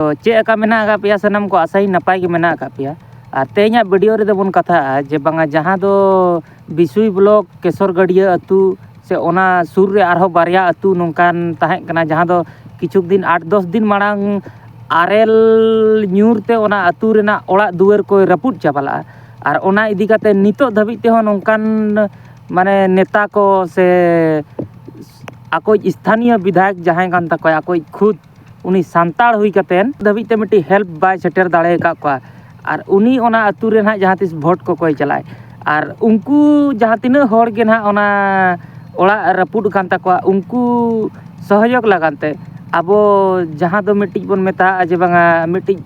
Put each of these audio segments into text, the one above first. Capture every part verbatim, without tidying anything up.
ᱛᱚ ᱪᱮᱫ ᱞᱮᱠᱟ ᱢᱮᱱᱟᱜ ᱟᱠᱟᱫ ᱯᱮᱭᱟ ᱥᱟᱱᱟᱢ ᱠᱚ? ᱟᱥᱟᱭᱟᱹᱧ ᱱᱟᱯᱟᱭ ᱜᱮ ᱢᱮᱱᱟᱜ ᱟᱠᱟᱫ ᱯᱮᱭᱟ᱾ ᱟᱨ ᱛᱮᱦᱮᱧᱟᱜ ᱵᱷᱤᱰᱤᱭᱳ ᱨᱮᱫᱚ ᱵᱚᱱ ᱠᱟᱛᱷᱟᱜᱼᱟ ᱡᱮ ᱵᱟᱝᱟ, ᱡᱟᱦᱟᱸ ᱫᱚ ᱵᱤᱥᱩᱭ ᱵᱞᱚᱠ ᱠᱮᱥᱚᱨᱜᱟᱹᱰᱤᱭᱟᱹ ᱟᱹᱛᱩ ᱥᱮ ᱚᱱᱟ ᱥᱩᱨ ᱨᱮ ᱟᱨᱦᱚᱸ ᱵᱟᱨᱭᱟ ᱟᱹᱛᱩ ᱱᱚᱝᱠᱟᱱ ᱛᱟᱦᱮᱸ ᱠᱟᱱᱟ, ᱡᱟᱦᱟᱸ ᱫᱚ ᱠᱤᱪᱷᱩ ᱫᱤᱱ, ᱟᱴ ᱫᱚᱥ ᱫᱤᱱ ᱢᱟᱲᱟᱝ ᱟᱨᱮᱞ ᱧᱩᱨ ᱛᱮ ᱚᱱᱟ ᱟᱹᱛᱩ ᱨᱮᱱᱟᱜ ᱚᱲᱟᱜ ᱫᱩᱣᱟᱹᱨ ᱠᱚᱭ ᱨᱟᱹᱯᱩᱫ ᱪᱟᱵᱟ ᱞᱮᱫᱼᱟ᱾ ᱟᱨ ᱚᱱᱟ ᱤᱫᱤ ᱠᱟᱛᱮ ᱱᱤᱛᱚᱜ ᱫᱷᱟᱹᱵᱤᱡ ᱛᱮᱦᱚᱸ ᱱᱚᱝᱠᱟᱱ ᱢᱟᱱᱮ ᱱᱮᱛᱟ ᱠᱚ ᱥᱮ ᱟᱠᱚᱭᱤᱡ ᱥᱛᱷᱟᱱᱤᱭᱚ ᱵᱤᱫᱷᱟᱭᱚᱠ ᱡᱟᱦᱟᱸᱭ ᱠᱟᱱ ᱛᱟᱠᱚᱣᱟ, ᱟᱠᱚᱭᱤᱡ ᱠᱷᱩᱫ ᱩᱱᱤ ᱥᱟᱱᱛᱟᱲ ᱦᱩᱭ ᱠᱟᱛᱮᱫ ᱫᱷᱟᱹᱵᱤᱡ ᱛᱮ ᱢᱤᱫᱴᱤᱡ ᱦᱮᱞᱯ ᱵᱟᱭ ᱥᱮᱴᱮᱨ ᱫᱟᱲᱮ ᱟᱠᱟᱫ ᱠᱚᱣᱟ᱾ ᱟᱨ ᱩᱱᱤ ᱚᱱᱟ ᱟᱹᱛᱩ ᱨᱮ ᱱᱟᱦᱟᱜ ᱡᱟᱦᱟᱸ ᱛᱤᱥ ᱵᱷᱳᱴ ᱠᱚᱠᱚᱭ ᱪᱟᱞᱟᱜᱼᱟᱭ, ᱟᱨ ᱩᱱᱠᱩ ᱡᱟᱦᱟᱸ ᱛᱤᱱᱟᱹᱜ ᱦᱚᱲ ᱜᱮ ᱱᱟᱦᱟᱜ ᱚᱱᱟ ᱚᱲᱟᱜ ᱨᱟᱹᱯᱩᱫ ᱟᱠᱟᱱ ᱛᱟᱠᱚᱣᱟ, ᱩᱱᱠᱩ ᱥᱚᱦᱚᱡᱳᱜᱽ ᱞᱟᱹᱜᱤᱫ ᱛᱮ ᱟᱵᱚ ᱡᱟᱦᱟᱸ ᱫᱚ ᱢᱤᱫᱴᱤᱡ ᱵᱚᱱ ᱢᱮᱛᱟᱜᱼᱟ ᱡᱮ ᱵᱟᱝᱟ, ᱢᱤᱫᱴᱤᱡ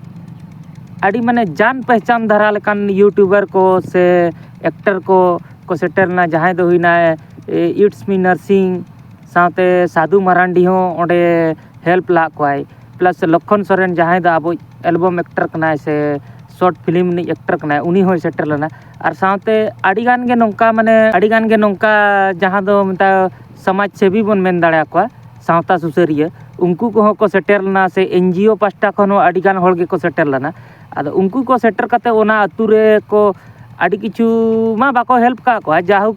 ᱟᱹᱰᱤ ᱢᱟᱱᱮ ᱡᱟᱱ ᱯᱮᱦᱪᱟᱱ ᱫᱷᱟᱨᱟ ᱞᱮᱠᱟᱱ ᱤᱭᱩᱴᱩᱵᱟᱨ ᱠᱚ ᱥᱮ ᱮᱠᱴᱟᱨ ᱠᱚ ᱠᱚ ᱥᱮᱴᱮᱨ ᱞᱮᱱᱟ, ᱡᱟᱦᱟᱸᱭ ᱫᱚ ᱦᱩᱭᱱᱟᱭ ᱤᱴᱥ ᱢᱤ ᱱᱟᱨᱥᱤᱝ, ᱥᱟᱶᱛᱮ ᱥᱟᱹᱫᱷᱩ ᱢᱟᱨᱟᱱᱰᱤ ᱦᱚᱸ ᱚᱸᱰᱮ ᱦᱮᱞᱯ ᱞᱟᱜ ᱠᱚᱣᱟᱭ, ᱯᱞᱟᱥ ᱞᱚᱠᱠᱷᱚᱱ ᱥᱚᱨᱮᱱ, ᱡᱟᱦᱟᱸᱭ ᱫᱚ ᱟᱵᱚ ᱮᱞᱵᱟᱢ ᱮᱠᱴᱟᱨ ᱠᱟᱱᱟᱭ ᱥᱮ ᱥᱚᱨᱴ ᱯᱷᱤᱞᱢ ᱨᱤᱱᱤᱡ ᱮᱠᱴᱟᱨ ᱠᱟᱱᱟᱭ, ᱩᱱᱤ ᱦᱚᱸᱭ ᱥᱮᱴᱮᱨ ᱞᱮᱱᱟ᱾ ᱟᱨ ᱥᱟᱶᱛᱮ ᱟᱹᱰᱤ ᱜᱟᱱ ᱜᱮ ᱱᱚᱝᱠᱟ, ᱢᱟᱱᱮ ᱟᱹᱰᱤ ᱜᱟᱱ ᱜᱮ ᱱᱚᱝᱠᱟ ᱡᱟᱦᱟᱸ ᱫᱚ ᱢᱮᱛᱟᱜ ᱥᱚᱢᱟᱡᱽ ᱥᱮᱵᱤ ᱵᱚᱱ ᱢᱮᱱ ᱫᱟᱲᱮᱭᱟᱠᱚᱣᱟ, ᱥᱟᱶᱛᱟ ᱥᱩᱥᱟᱹᱨᱤᱭᱟᱹ, ᱩᱱᱠᱩ ᱠᱚᱦᱚᱸ ᱠᱚ ᱥᱮᱴᱮᱨ ᱞᱮᱱᱟ, ᱥᱮ ᱮᱱ ᱡᱤ ᱳ ᱯᱟᱦᱴᱟ ᱠᱷᱚᱱ ᱦᱚᱸ ᱟᱹᱰᱤ ᱜᱟᱱ ᱦᱚᱲ ᱜᱮᱠᱚ ᱥᱮᱴᱮᱨ ᱞᱮᱱᱟ᱾ ᱟᱫᱚ ᱩᱱᱠᱩ ᱠᱚ ᱥᱮᱴᱮᱨ ᱠᱟᱛᱮ ᱚᱱᱟ ᱟᱹᱛᱩ ᱨᱮ ᱠᱚ ᱟᱹᱰᱤ ᱠᱤᱪᱷᱩ ᱢᱟ ᱵᱟᱠᱚ ᱦᱮᱞᱯ ᱠᱟᱜ ᱠᱚᱣᱟ, ᱡᱟᱦᱳᱠ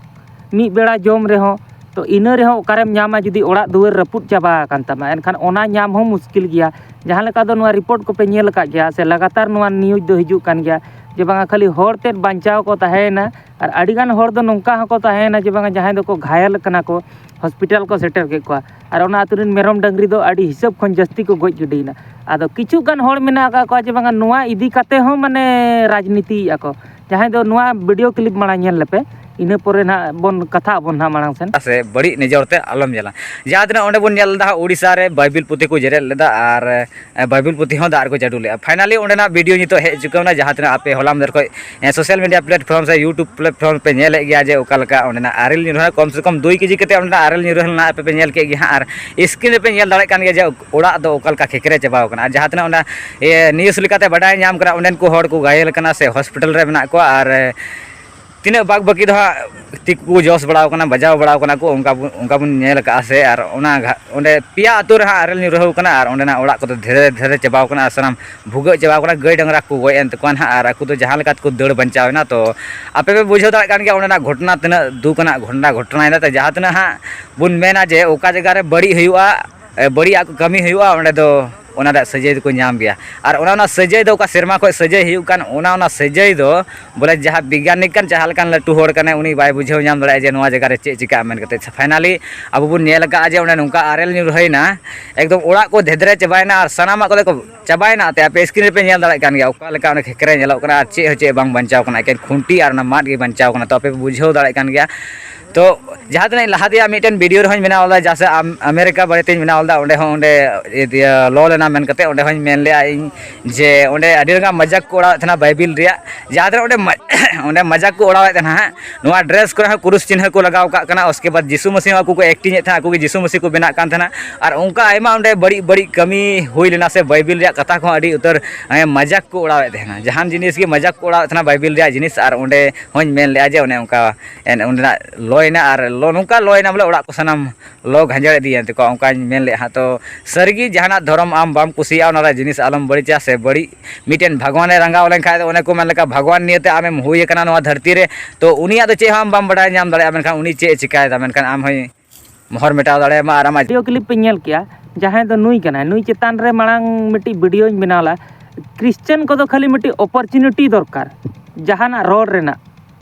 ᱢᱤᱫ ᱵᱮᱲᱟ ᱡᱚᱢ ᱨᱮᱦᱚᱸ, ᱛᱚ ᱤᱱᱟᱹ ᱨᱮᱦᱚᱸ ᱚᱠᱟᱨᱮᱢ ᱧᱟᱢᱟ ᱡᱩᱫᱤ ᱚᱲᱟᱜ ᱫᱩᱣᱟᱹᱨ ᱨᱟᱹᱯᱩᱫ ᱪᱟᱵᱟ ᱟᱠᱟᱱ ᱛᱟᱢᱟ, ᱮᱱᱠᱷᱟᱱ ᱚᱱᱟ ᱧᱟᱢ ᱦᱚᱸ ᱢᱩᱥᱠᱤᱞ ᱜᱮᱭᱟ᱾ ᱡᱟᱦᱟᱸ ᱞᱮᱠᱟ ᱫᱚ ᱱᱚᱣᱟ ᱨᱤᱯᱳᱨᱴ ᱠᱚᱯᱮ ᱧᱮᱞ ᱟᱠᱟᱫ ᱜᱮᱭᱟ ᱥᱮ ᱞᱟᱜᱟᱛᱟᱨ ᱱᱚᱣᱟ ᱱᱤᱭᱩᱡᱽ ᱫᱚ ᱦᱤᱡᱩᱜ ᱠᱟᱱ ᱜᱮᱭᱟ ᱡᱮ ᱵᱟᱝᱟ ᱠᱷᱟᱹᱞᱤ ᱦᱚᱲ ᱛᱮᱫ ᱵᱟᱧᱪᱟᱣ ᱠᱚ ᱛᱟᱦᱮᱸᱭᱮᱱᱟ, ᱟᱨ ᱟᱹᱰᱤᱜᱟᱱ ᱦᱚᱲ ᱫᱚ ᱱᱚᱝᱠᱟ ᱦᱚᱸᱠᱚ ᱛᱟᱦᱮᱸᱭᱮᱱᱟ ᱡᱮ ᱵᱟᱝᱟ ᱡᱟᱦᱟᱸᱭ ᱫᱚᱠᱚ ᱜᱷᱟᱭᱮᱞ ᱠᱟᱱᱟ ᱠᱚ, ᱦᱚᱥᱯᱤᱴᱟᱞ ᱠᱚ ᱥᱮᱴᱮᱨ ᱠᱮᱫ ᱠᱚᱣᱟ᱾ ᱟᱨ ᱚᱱᱟ ᱟᱹᱛᱩ ᱨᱮᱱ ᱢᱮᱨᱚᱢ ᱰᱟᱹᱝᱨᱤ ᱫᱚ ᱟᱹᱰᱤ ᱦᱤᱥᱟᱹᱵ ᱠᱷᱚᱱ ᱡᱟᱹᱥᱛᱤ ᱠᱚ ᱜᱚᱡ ᱜᱤᱰᱤᱭᱮᱱᱟ᱾ ᱟᱫᱚ ᱠᱤᱪᱷᱩ ᱜᱟᱱ ᱦᱚᱲ ᱢᱮᱱᱟᱜ ᱟᱠᱟᱫ ᱠᱚᱣᱟ ᱡᱮ ᱵᱟᱝᱟ ᱱᱚᱣᱟ ᱤᱫᱤ ᱠᱟᱛᱮ ᱦᱚᱸ ᱢᱟᱱᱮ ᱨᱟᱡᱽᱱᱤᱛᱤᱭᱮᱫᱼᱟ ᱠᱚ, ᱡᱟᱦᱟᱸᱭ ᱫᱚ ᱱᱚᱣᱟ ᱵᱷᱤᱰᱤᱭᱳ ᱠᱞᱤᱯ ᱢᱟᱲᱟᱝ ᱧᱮᱞ ᱞᱮᱯᱮ, ᱤᱱᱟᱹ ᱯᱚᱨᱮ ᱱᱟᱦᱟᱜ ᱵᱚᱱ ᱠᱟᱛᱷᱟᱜ ᱟᱵᱚᱱ ᱱᱟᱦᱟᱜ ᱢᱟᱲᱟᱝ ᱥᱮᱱ᱾ ᱥᱮ ᱵᱟᱹᱲᱤᱡ ᱱᱚᱡᱚᱨ ᱛᱮ ᱟᱞᱚᱢ ᱧᱮᱞᱟ᱾ ᱡᱟᱦᱟᱸ ᱛᱤᱱᱟᱹᱜ ᱚᱸᱰᱮ ᱵᱚᱱ ᱧᱮᱞ ᱞᱮᱫᱟ ᱦᱟᱸᱜ, ᱳᱰᱤᱥᱟ ᱨᱮ ᱵᱟᱭᱵᱤᱞ ᱯᱩᱛᱷᱤ ᱠᱚ ᱡᱮᱨᱮᱫ ᱞᱮᱫᱟ ᱟᱨ, ᱮ, ᱵᱟᱭᱵᱤᱞ ᱯᱩᱛᱷᱤ ᱦᱚᱸ ᱫᱟᱜ ᱨᱮᱠᱚ ᱪᱟᱰᱚ ᱞᱮᱫᱼᱟ᱾ ᱯᱷᱟᱭᱱᱟᱞᱤ ᱚᱸᱰᱮᱱᱟᱜ ᱵᱷᱤᱰᱤᱭᱳ ᱱᱤᱛᱚᱜ ᱦᱮᱡ ᱪᱩᱠᱟᱹᱣ ᱮᱱᱟ, ᱡᱟᱦᱟᱸ ᱛᱤᱱᱟᱹᱜ ᱟᱯᱮ ᱦᱚᱞᱟ ᱢᱟᱫᱷᱮᱨ ᱠᱷᱚᱱ, ᱮ, ᱥᱳᱥᱟᱞ ᱢᱤᱰᱤᱭᱟ ᱯᱞᱟᱴᱯᱷᱚᱨᱢ ᱥᱮ ᱭᱩᱴᱩᱵᱽ ᱯᱞᱟᱴᱯᱷᱚᱨᱢ ᱯᱮ ᱧᱮᱞᱮᱫ ᱜᱮᱭᱟ ᱡᱮ ᱚᱠᱟ ᱞᱮᱠᱟ ᱚᱸᱰᱮᱱᱟᱜ ᱟᱨᱮᱞ ᱧᱩᱨᱦᱟᱹ, ᱠᱚᱢ ᱥᱮ ᱠᱚᱢ ᱫᱩᱭ ᱠᱮᱡᱤ ᱠᱟᱛᱮ ᱚᱸᱰᱮᱱᱟᱜ ᱟᱨᱮᱞ ᱧᱩᱨᱦᱟᱹ ᱞᱮᱱᱟ, ᱟᱯᱮ ᱯᱮ ᱧᱮᱞ ᱠᱮᱫ ᱜᱮᱭᱟ ᱦᱟᱸᱜ᱾ ᱟᱨ ᱥᱠᱨᱤᱱ ᱨᱮᱯᱮ ᱧᱮᱞ ᱫᱟᱲᱮᱭᱟᱜ ᱠᱟᱱ ᱜᱮᱭᱟ ᱡᱮ ᱚᱲᱟᱜ ᱫᱚ ᱚᱠᱟ ᱞᱮᱠᱟ ᱠᱷᱮᱠᱨᱮ ᱪᱟᱵᱟᱣ ᱠᱟᱱᱟ᱾ ᱟᱨ ᱡᱟᱦᱟᱸ ᱛᱤᱱᱟᱹᱜ ᱚᱱᱟ, ᱮ, ᱱᱤᱭᱩᱡᱽ ᱞᱮᱠᱟᱛᱮ ᱵᱟᱰᱟᱭ ᱧᱟᱢ ᱠᱟᱱᱟ, ᱚᱸᱰᱮᱱ ᱠᱚ ᱦᱚᱲ ᱠᱚ ᱜᱷᱟᱭᱮᱞ ᱠᱟᱱᱟ ᱥᱮ ᱦᱚᱥᱯᱤᱴᱟᱞ ᱨᱮ ᱢᱮᱱᱟᱜ ᱠᱚᱣᱟ᱾ ᱟᱨ, ᱮ, ᱛᱤᱱᱟᱹᱜ ᱵᱟᱫ ᱵᱟᱹᱠᱤ ᱫᱚ ᱦᱟᱸᱜ ᱛᱤ ᱠᱚ ᱡᱚᱥ ᱵᱟᱲᱟᱣ ᱠᱟᱱᱟ, ᱵᱟᱡᱟᱣ ᱵᱟᱲᱟᱣ ᱠᱟᱱᱟ ᱠᱚ, ᱚᱱᱠᱟ ᱵᱚ-, ᱚᱱᱠᱟ ᱵᱚᱱ ᱧᱮᱞ ᱟᱠᱟᱫᱼᱟ ᱥᱮ᱾ ᱟᱨ ᱚᱱᱟ ᱜᱷᱟ-, ᱚᱸᱰᱮ ᱯᱮᱭᱟ ᱟᱹᱛᱩ ᱨᱮ ᱦᱟᱸᱜ ᱟᱨᱮᱞ ᱧᱩᱨᱦᱟᱹᱣ ᱠᱟᱱᱟ ᱟᱨ ᱚᱸᱰᱮᱱᱟᱜ ᱚᱲᱟᱜ ᱠᱚᱫᱚ ᱫᱷᱮᱨᱮ ᱫᱷᱮᱨᱮ ᱪᱟᱵᱟᱣ ᱠᱟᱱᱟ ᱟᱨ ᱥᱟᱱᱟᱢ ᱵᱷᱩᱜᱟᱹᱜ ᱪᱟᱵᱟᱣ ᱠᱟᱱᱟ᱾ ᱜᱟᱹᱭ ᱰᱟᱝᱨᱟ ᱠᱚ ᱜᱚᱡ ᱮᱱ ᱛᱟᱠᱚᱣᱟ ᱱᱟᱦᱟᱜ ᱟᱨ ᱟᱠᱚ ᱫᱚ ᱡᱟᱦᱟᱸ ᱞᱮᱠᱟ ᱛᱮᱠᱚ ᱫᱟᱹᱲ ᱵᱟᱧᱪᱟᱣ ᱮᱱᱟ᱾ ᱛᱚ ᱟᱯᱮ ᱯᱮ ᱵᱩᱡᱷᱟᱹᱣ ᱫᱟᱲᱮᱭᱟᱜ ᱠᱟᱱ ᱜᱮᱭᱟ ᱚᱸᱰᱮᱱᱟᱜ ᱜᱷᱚᱴᱚᱱᱟ ᱛᱤᱱᱟᱹᱜ ᱫᱩᱠ ᱟᱱᱟᱜ ᱜᱷᱚᱴᱚᱱᱟ ᱜᱷᱚᱴᱚᱱᱟᱭᱮᱱᱟ᱾ ᱛᱚ ᱡᱟᱦᱟᱸ ᱛᱤᱱᱟᱹᱜ ᱦᱟᱸᱜ ᱵᱚᱱ ᱢᱮᱱᱟ ᱡᱮ ᱚᱠᱟ ᱡᱟᱭᱜᱟ ᱨᱮ ᱵᱟᱹᱲᱤᱡ ᱦᱩᱭᱩᱜᱼᱟ, ᱮ, ᱵᱟᱹᱲᱤᱡᱟᱜ ᱠᱚ ᱠᱟᱹᱢᱤ ᱦᱩᱭᱩᱜᱼᱟ, ᱚᱸᱰᱮ ᱫᱚ ᱚᱱᱟ ᱨᱮᱭᱟᱜ ᱥᱟᱹᱡᱟᱹᱭ ᱫᱚᱠᱚ ᱧᱟᱢ ᱜᱮᱭᱟ᱾ ᱟᱨ ᱚᱱᱟ, ᱚᱱᱟ ᱥᱟᱹᱡᱟᱹᱭ ᱫᱚ ᱚᱠᱟ ᱥᱮᱨᱢᱟ ᱠᱷᱚᱱ ᱥᱟᱹᱡᱟᱹᱭ ᱦᱩᱭᱩᱜ ᱠᱟᱱ, ᱚᱱᱟ, ᱚᱱᱟ ᱥᱟᱹᱡᱟᱹᱭ ᱫᱚ ᱵᱚᱞᱮ ᱡᱟᱦᱟᱸ ᱵᱤᱜᱽᱜᱟᱱᱤᱠ ᱠᱟᱱ, ᱡᱟᱦᱟᱸ ᱞᱮᱠᱟᱱ ᱞᱟᱹᱴᱩ ᱦᱚᱲ ᱠᱟᱱᱟᱭ, ᱩᱱᱤ ᱵᱟᱭ ᱵᱩᱡᱷᱟᱹᱣ ᱧᱟᱢ ᱫᱟᱲᱮᱭᱟᱜᱼᱟ ᱡᱮ ᱱᱚᱣᱟ ᱡᱟᱭᱜᱟ ᱨᱮ ᱪᱮᱫ ᱪᱤᱠᱟᱹᱜᱼᱟ ᱢᱮᱱ ᱠᱟᱛᱮ᱾ ᱯᱷᱟᱭᱱᱟᱞᱤ ᱟᱵᱚ ᱵᱚᱱ ᱧᱮᱞ ᱟᱠᱟᱫᱼᱟ ᱡᱮ ᱚᱸᱰᱮ ᱱᱚᱝᱠᱟ ᱟᱨᱮᱞ ᱧᱩᱨᱦᱟᱹᱭᱮᱱᱟ, ᱮᱠᱫᱚᱢ ᱚᱲᱟᱜ ᱠᱚ ᱫᱷᱮᱫᱨᱮ ᱪᱟᱵᱟᱭᱮᱱᱟ ᱟᱨ ᱥᱟᱱᱟᱢᱟᱜ ᱠᱚᱫᱚ ᱠᱚ ᱪᱟᱵᱟᱭᱮᱱᱟ᱾ ᱛᱮ ᱟᱯᱮ ᱥᱠᱨᱤᱱ ᱨᱮᱯᱮ ᱧᱮᱞ ᱫᱟᱲᱮᱭᱟᱜ ᱠᱟᱱ ᱜᱮᱭᱟ ᱚᱠᱟ ᱞᱮᱠᱟ ᱚᱸᱰᱮ ᱠᱷᱮᱠᱨᱮ ᱧᱮᱞᱚᱜ ᱠᱟᱱᱟ ᱟᱨ ᱪᱮᱫ ᱦᱚᱸ ᱪᱮᱫ ᱵᱟᱝ ᱵᱟᱧᱪᱟᱣ ᱠᱟᱱᱟ, ᱮᱠᱮᱱ ᱠᱷᱩᱱᱴᱤ ᱟᱨ ᱚᱱᱟ ᱢᱟᱫ ᱜᱮ ᱵᱟᱧᱪᱟᱣ ᱠᱟᱱᱟ᱾ ᱛᱚ ᱟᱯᱮ ᱯᱮ ᱵᱩᱡᱷᱟᱹᱣ ᱫᱟᱲᱮᱭᱟᱜ ᱠᱟᱱ ᱜᱮᱭᱟ᱾ ᱛᱚ ᱡᱟᱦᱟᱸ ᱛᱤᱱᱟᱹᱜ ᱤᱧ ᱞᱟᱦᱟ ᱛᱮᱭᱟᱜ ᱢᱤᱫᱴᱮᱱ ᱵᱷᱤᱰᱤᱭᱳ ᱨᱮᱦᱚᱸᱧ ᱵᱮᱱᱟᱣ ᱞᱮᱫᱟ, ᱡᱟᱦᱟᱸ ᱥᱮ ᱟᱢ-, ᱟᱢᱮᱨᱤᱠᱟ ᱵᱟᱨᱮᱛᱮᱧ ᱵᱮᱱᱟᱣ ᱞᱮᱫᱟ, ᱚᱸᱰᱮ ᱦᱚᱸ ᱚᱸᱰᱮ ᱤᱭᱟᱹ ᱞᱚ ᱞᱮᱱᱟ ᱢᱮᱱ ᱠᱟᱛᱮ, ᱚᱸᱰᱮ ᱦᱚᱸᱧ ᱢᱮᱱ ᱞᱮᱫᱼᱟ ᱤᱧ ᱡᱮ ᱚᱸᱰᱮ ᱟᱹᱰᱤ ᱨᱟᱸᱜᱟ ᱢᱟᱡᱟᱠ ᱠᱚ ᱩᱲᱟᱣᱮᱫ ᱛᱟᱦᱮᱱᱟ ᱵᱟᱭᱵᱮᱞ ᱨᱮᱭᱟᱜ, ᱡᱟᱦᱟᱸ ᱛᱤᱱᱟᱹᱜ ᱚᱸᱰᱮ ᱢᱟ-, ᱚᱸᱰᱮ ᱢᱟᱡᱟᱠ ᱠᱚ ᱩᱲᱟᱣᱮᱫ ᱛᱟᱦᱮᱱᱟ ᱦᱟᱸᱜ, ᱱᱚᱣᱟ ᱰᱨᱮᱥ ᱠᱚᱨᱮ ᱦᱚᱸ ᱠᱨᱩᱥ ᱪᱤᱱᱦᱟᱹ ᱠᱚ ᱞᱟᱜᱟᱣ ᱠᱟᱜ ᱠᱟᱱᱟ᱾ ᱩᱥᱠᱮ ᱵᱟᱫ ᱡᱤᱥᱩ ᱢᱟᱹᱥᱤ ᱦᱚᱸ ᱟᱠᱚ ᱠᱚ ᱮᱠᱴᱤᱝ ᱮᱫ ᱛᱟᱦᱮᱱᱟ, ᱟᱠᱚ ᱜᱮ ᱡᱤᱥᱩ ᱢᱟᱹᱥᱤ ᱠᱚ ᱵᱮᱱᱟᱜ ᱠᱟᱱ ᱛᱟᱦᱮᱱᱟ᱾ ᱟᱨ ᱚᱱᱠᱟ ᱟᱭᱢᱟ ᱚᱸᱰᱮ ᱵᱟᱹᱲᱤᱡ ᱵᱟᱹᱲᱤᱡ ᱠᱟᱹᱢᱤ ᱦᱩᱭ ᱞᱮᱱᱟ ᱥᱮ ᱵᱟᱭᱵᱮᱞ ᱨᱮᱭᱟᱜ ᱠᱟᱛᱷᱟ ᱠᱚᱦᱚᱸ ᱟᱹᱰᱤ ᱩᱛᱟᱹᱨ, ᱮᱸ, ᱢᱟᱡᱟᱠ ᱠᱚ ᱩᱲᱟᱣᱮᱫ ᱛᱟᱦᱮᱱᱟ᱾ ᱡᱟᱦᱟᱱ ᱡᱤᱱᱤᱥ ᱜᱮ ᱢᱟᱡᱟᱠ ᱠᱚ ᱩᱲᱟᱣᱮᱫ ᱛᱟᱦᱮᱱᱟ ᱵᱟᱭᱵᱮᱞ ᱨᱮᱭᱟᱜ ᱡᱤᱱᱤᱥ, ᱟᱨ ᱚᱸᱰᱮ ᱦᱚᱸᱧ ᱢᱮᱱ ᱞᱮᱫᱼᱟ ᱡᱮ ᱚᱱᱮ ᱚᱱᱠᱟ ᱮᱱ-, ᱚᱸᱰᱮᱱᱟᱜ ᱞᱚᱭᱮᱱᱟ ᱟᱨ ᱞᱚ ᱱᱚᱝᱠᱟ ᱞᱚᱭᱮᱱᱟ ᱵᱚᱞᱮ ᱚᱲᱟᱜ ᱠᱚ ᱥᱟᱱᱟᱢ ᱞᱚ ᱜᱷᱟᱸᱡᱟᱲ ᱤᱫᱤᱭᱮᱱ ᱛᱟᱠᱚᱣᱟ, ᱚᱱᱠᱟᱧ ᱢᱮᱱ ᱞᱮᱫᱼᱟ ᱦᱟᱸᱜ᱾ ᱛᱚ ᱥᱟᱹᱨᱤᱜᱮ ᱡᱟᱦᱟᱱᱟᱜ ᱫᱷᱚᱨᱚᱢ ᱟᱢ ᱵᱟᱢ ᱠᱩᱥᱤᱭᱟᱜᱼᱟ, ᱚᱱᱟ ᱨᱮᱭᱟᱜ ᱡᱤᱱᱤᱥ ᱟᱞᱚᱢ ᱵᱟᱹᱲᱤᱡᱟ ᱥᱮ ᱵᱟᱹᱲᱤᱡ ᱢᱤᱫᱴᱮᱱ ᱵᱷᱟᱜᱽᱣᱟᱱᱮ ᱨᱟᱸᱜᱟᱣ ᱞᱮᱱᱠᱷᱟᱡ ᱫᱚ ᱚᱱᱮ ᱠᱚ ᱢᱮᱱ ᱞᱮᱠᱟ ᱵᱷᱟᱜᱽᱣᱟᱱ ᱱᱤᱭᱮᱛᱮ ᱟᱢᱮᱢ ᱦᱩᱭ ᱟᱠᱟᱱᱟ ᱱᱚᱣᱟ ᱫᱷᱟᱹᱨᱛᱤ ᱨᱮ, ᱛᱚ ᱩᱱᱤᱭᱟᱜ ᱫᱚ ᱪᱮᱫ ᱦᱚᱸ ᱟᱢ ᱵᱟᱢ ᱵᱟᱰᱟᱭ ᱧᱟᱢ ᱫᱟᱲᱮᱭᱟᱜᱼᱟ, ᱢᱮᱱᱠᱷᱟᱱ ᱩᱱᱤ ᱪᱮᱫ ᱮ ᱪᱤᱠᱟᱭᱮᱫᱟ, ᱢᱮᱱᱠᱷᱟᱱ ᱟᱢ ᱦᱚᱸᱭ ᱢᱚᱦᱚᱨ ᱢᱮᱴᱟᱣ ᱫᱟᱲᱮᱭᱟᱢᱟ ᱟᱨ ᱟᱢᱟᱜ ᱵᱷᱤᱰᱤᱭᱳ ᱠᱞᱤᱯ ᱯᱮ ᱧᱮᱞ ᱠᱮᱭᱟ, ᱡᱟᱦᱟᱸᱭ ᱫᱚ ᱱᱩᱭ ᱠᱟᱱᱟᱭ, ᱱᱩᱭ ᱪᱮᱛᱟᱱ ᱨᱮ ᱢᱟᱲᱟᱝ ᱢᱤᱫᱴᱤᱡ ᱵᱷᱤᱰᱤᱭᱳᱧ ᱵᱮᱱᱟᱣ ᱞᱮᱫᱼᱟ᱾ ᱠᱷᱨᱤᱥᱪᱟᱱ ᱠᱚᱫᱚ ᱠᱷᱟᱹᱞᱤ ᱢᱤᱫᱴᱤᱡ ᱚᱯᱚᱨᱪᱩᱱᱤᱴᱤ ᱫᱚᱨᱠᱟᱨ ᱡᱟᱦᱟᱱᱟᱜ ᱨᱚᱲ ᱨᱮᱱᱟᱜ᱾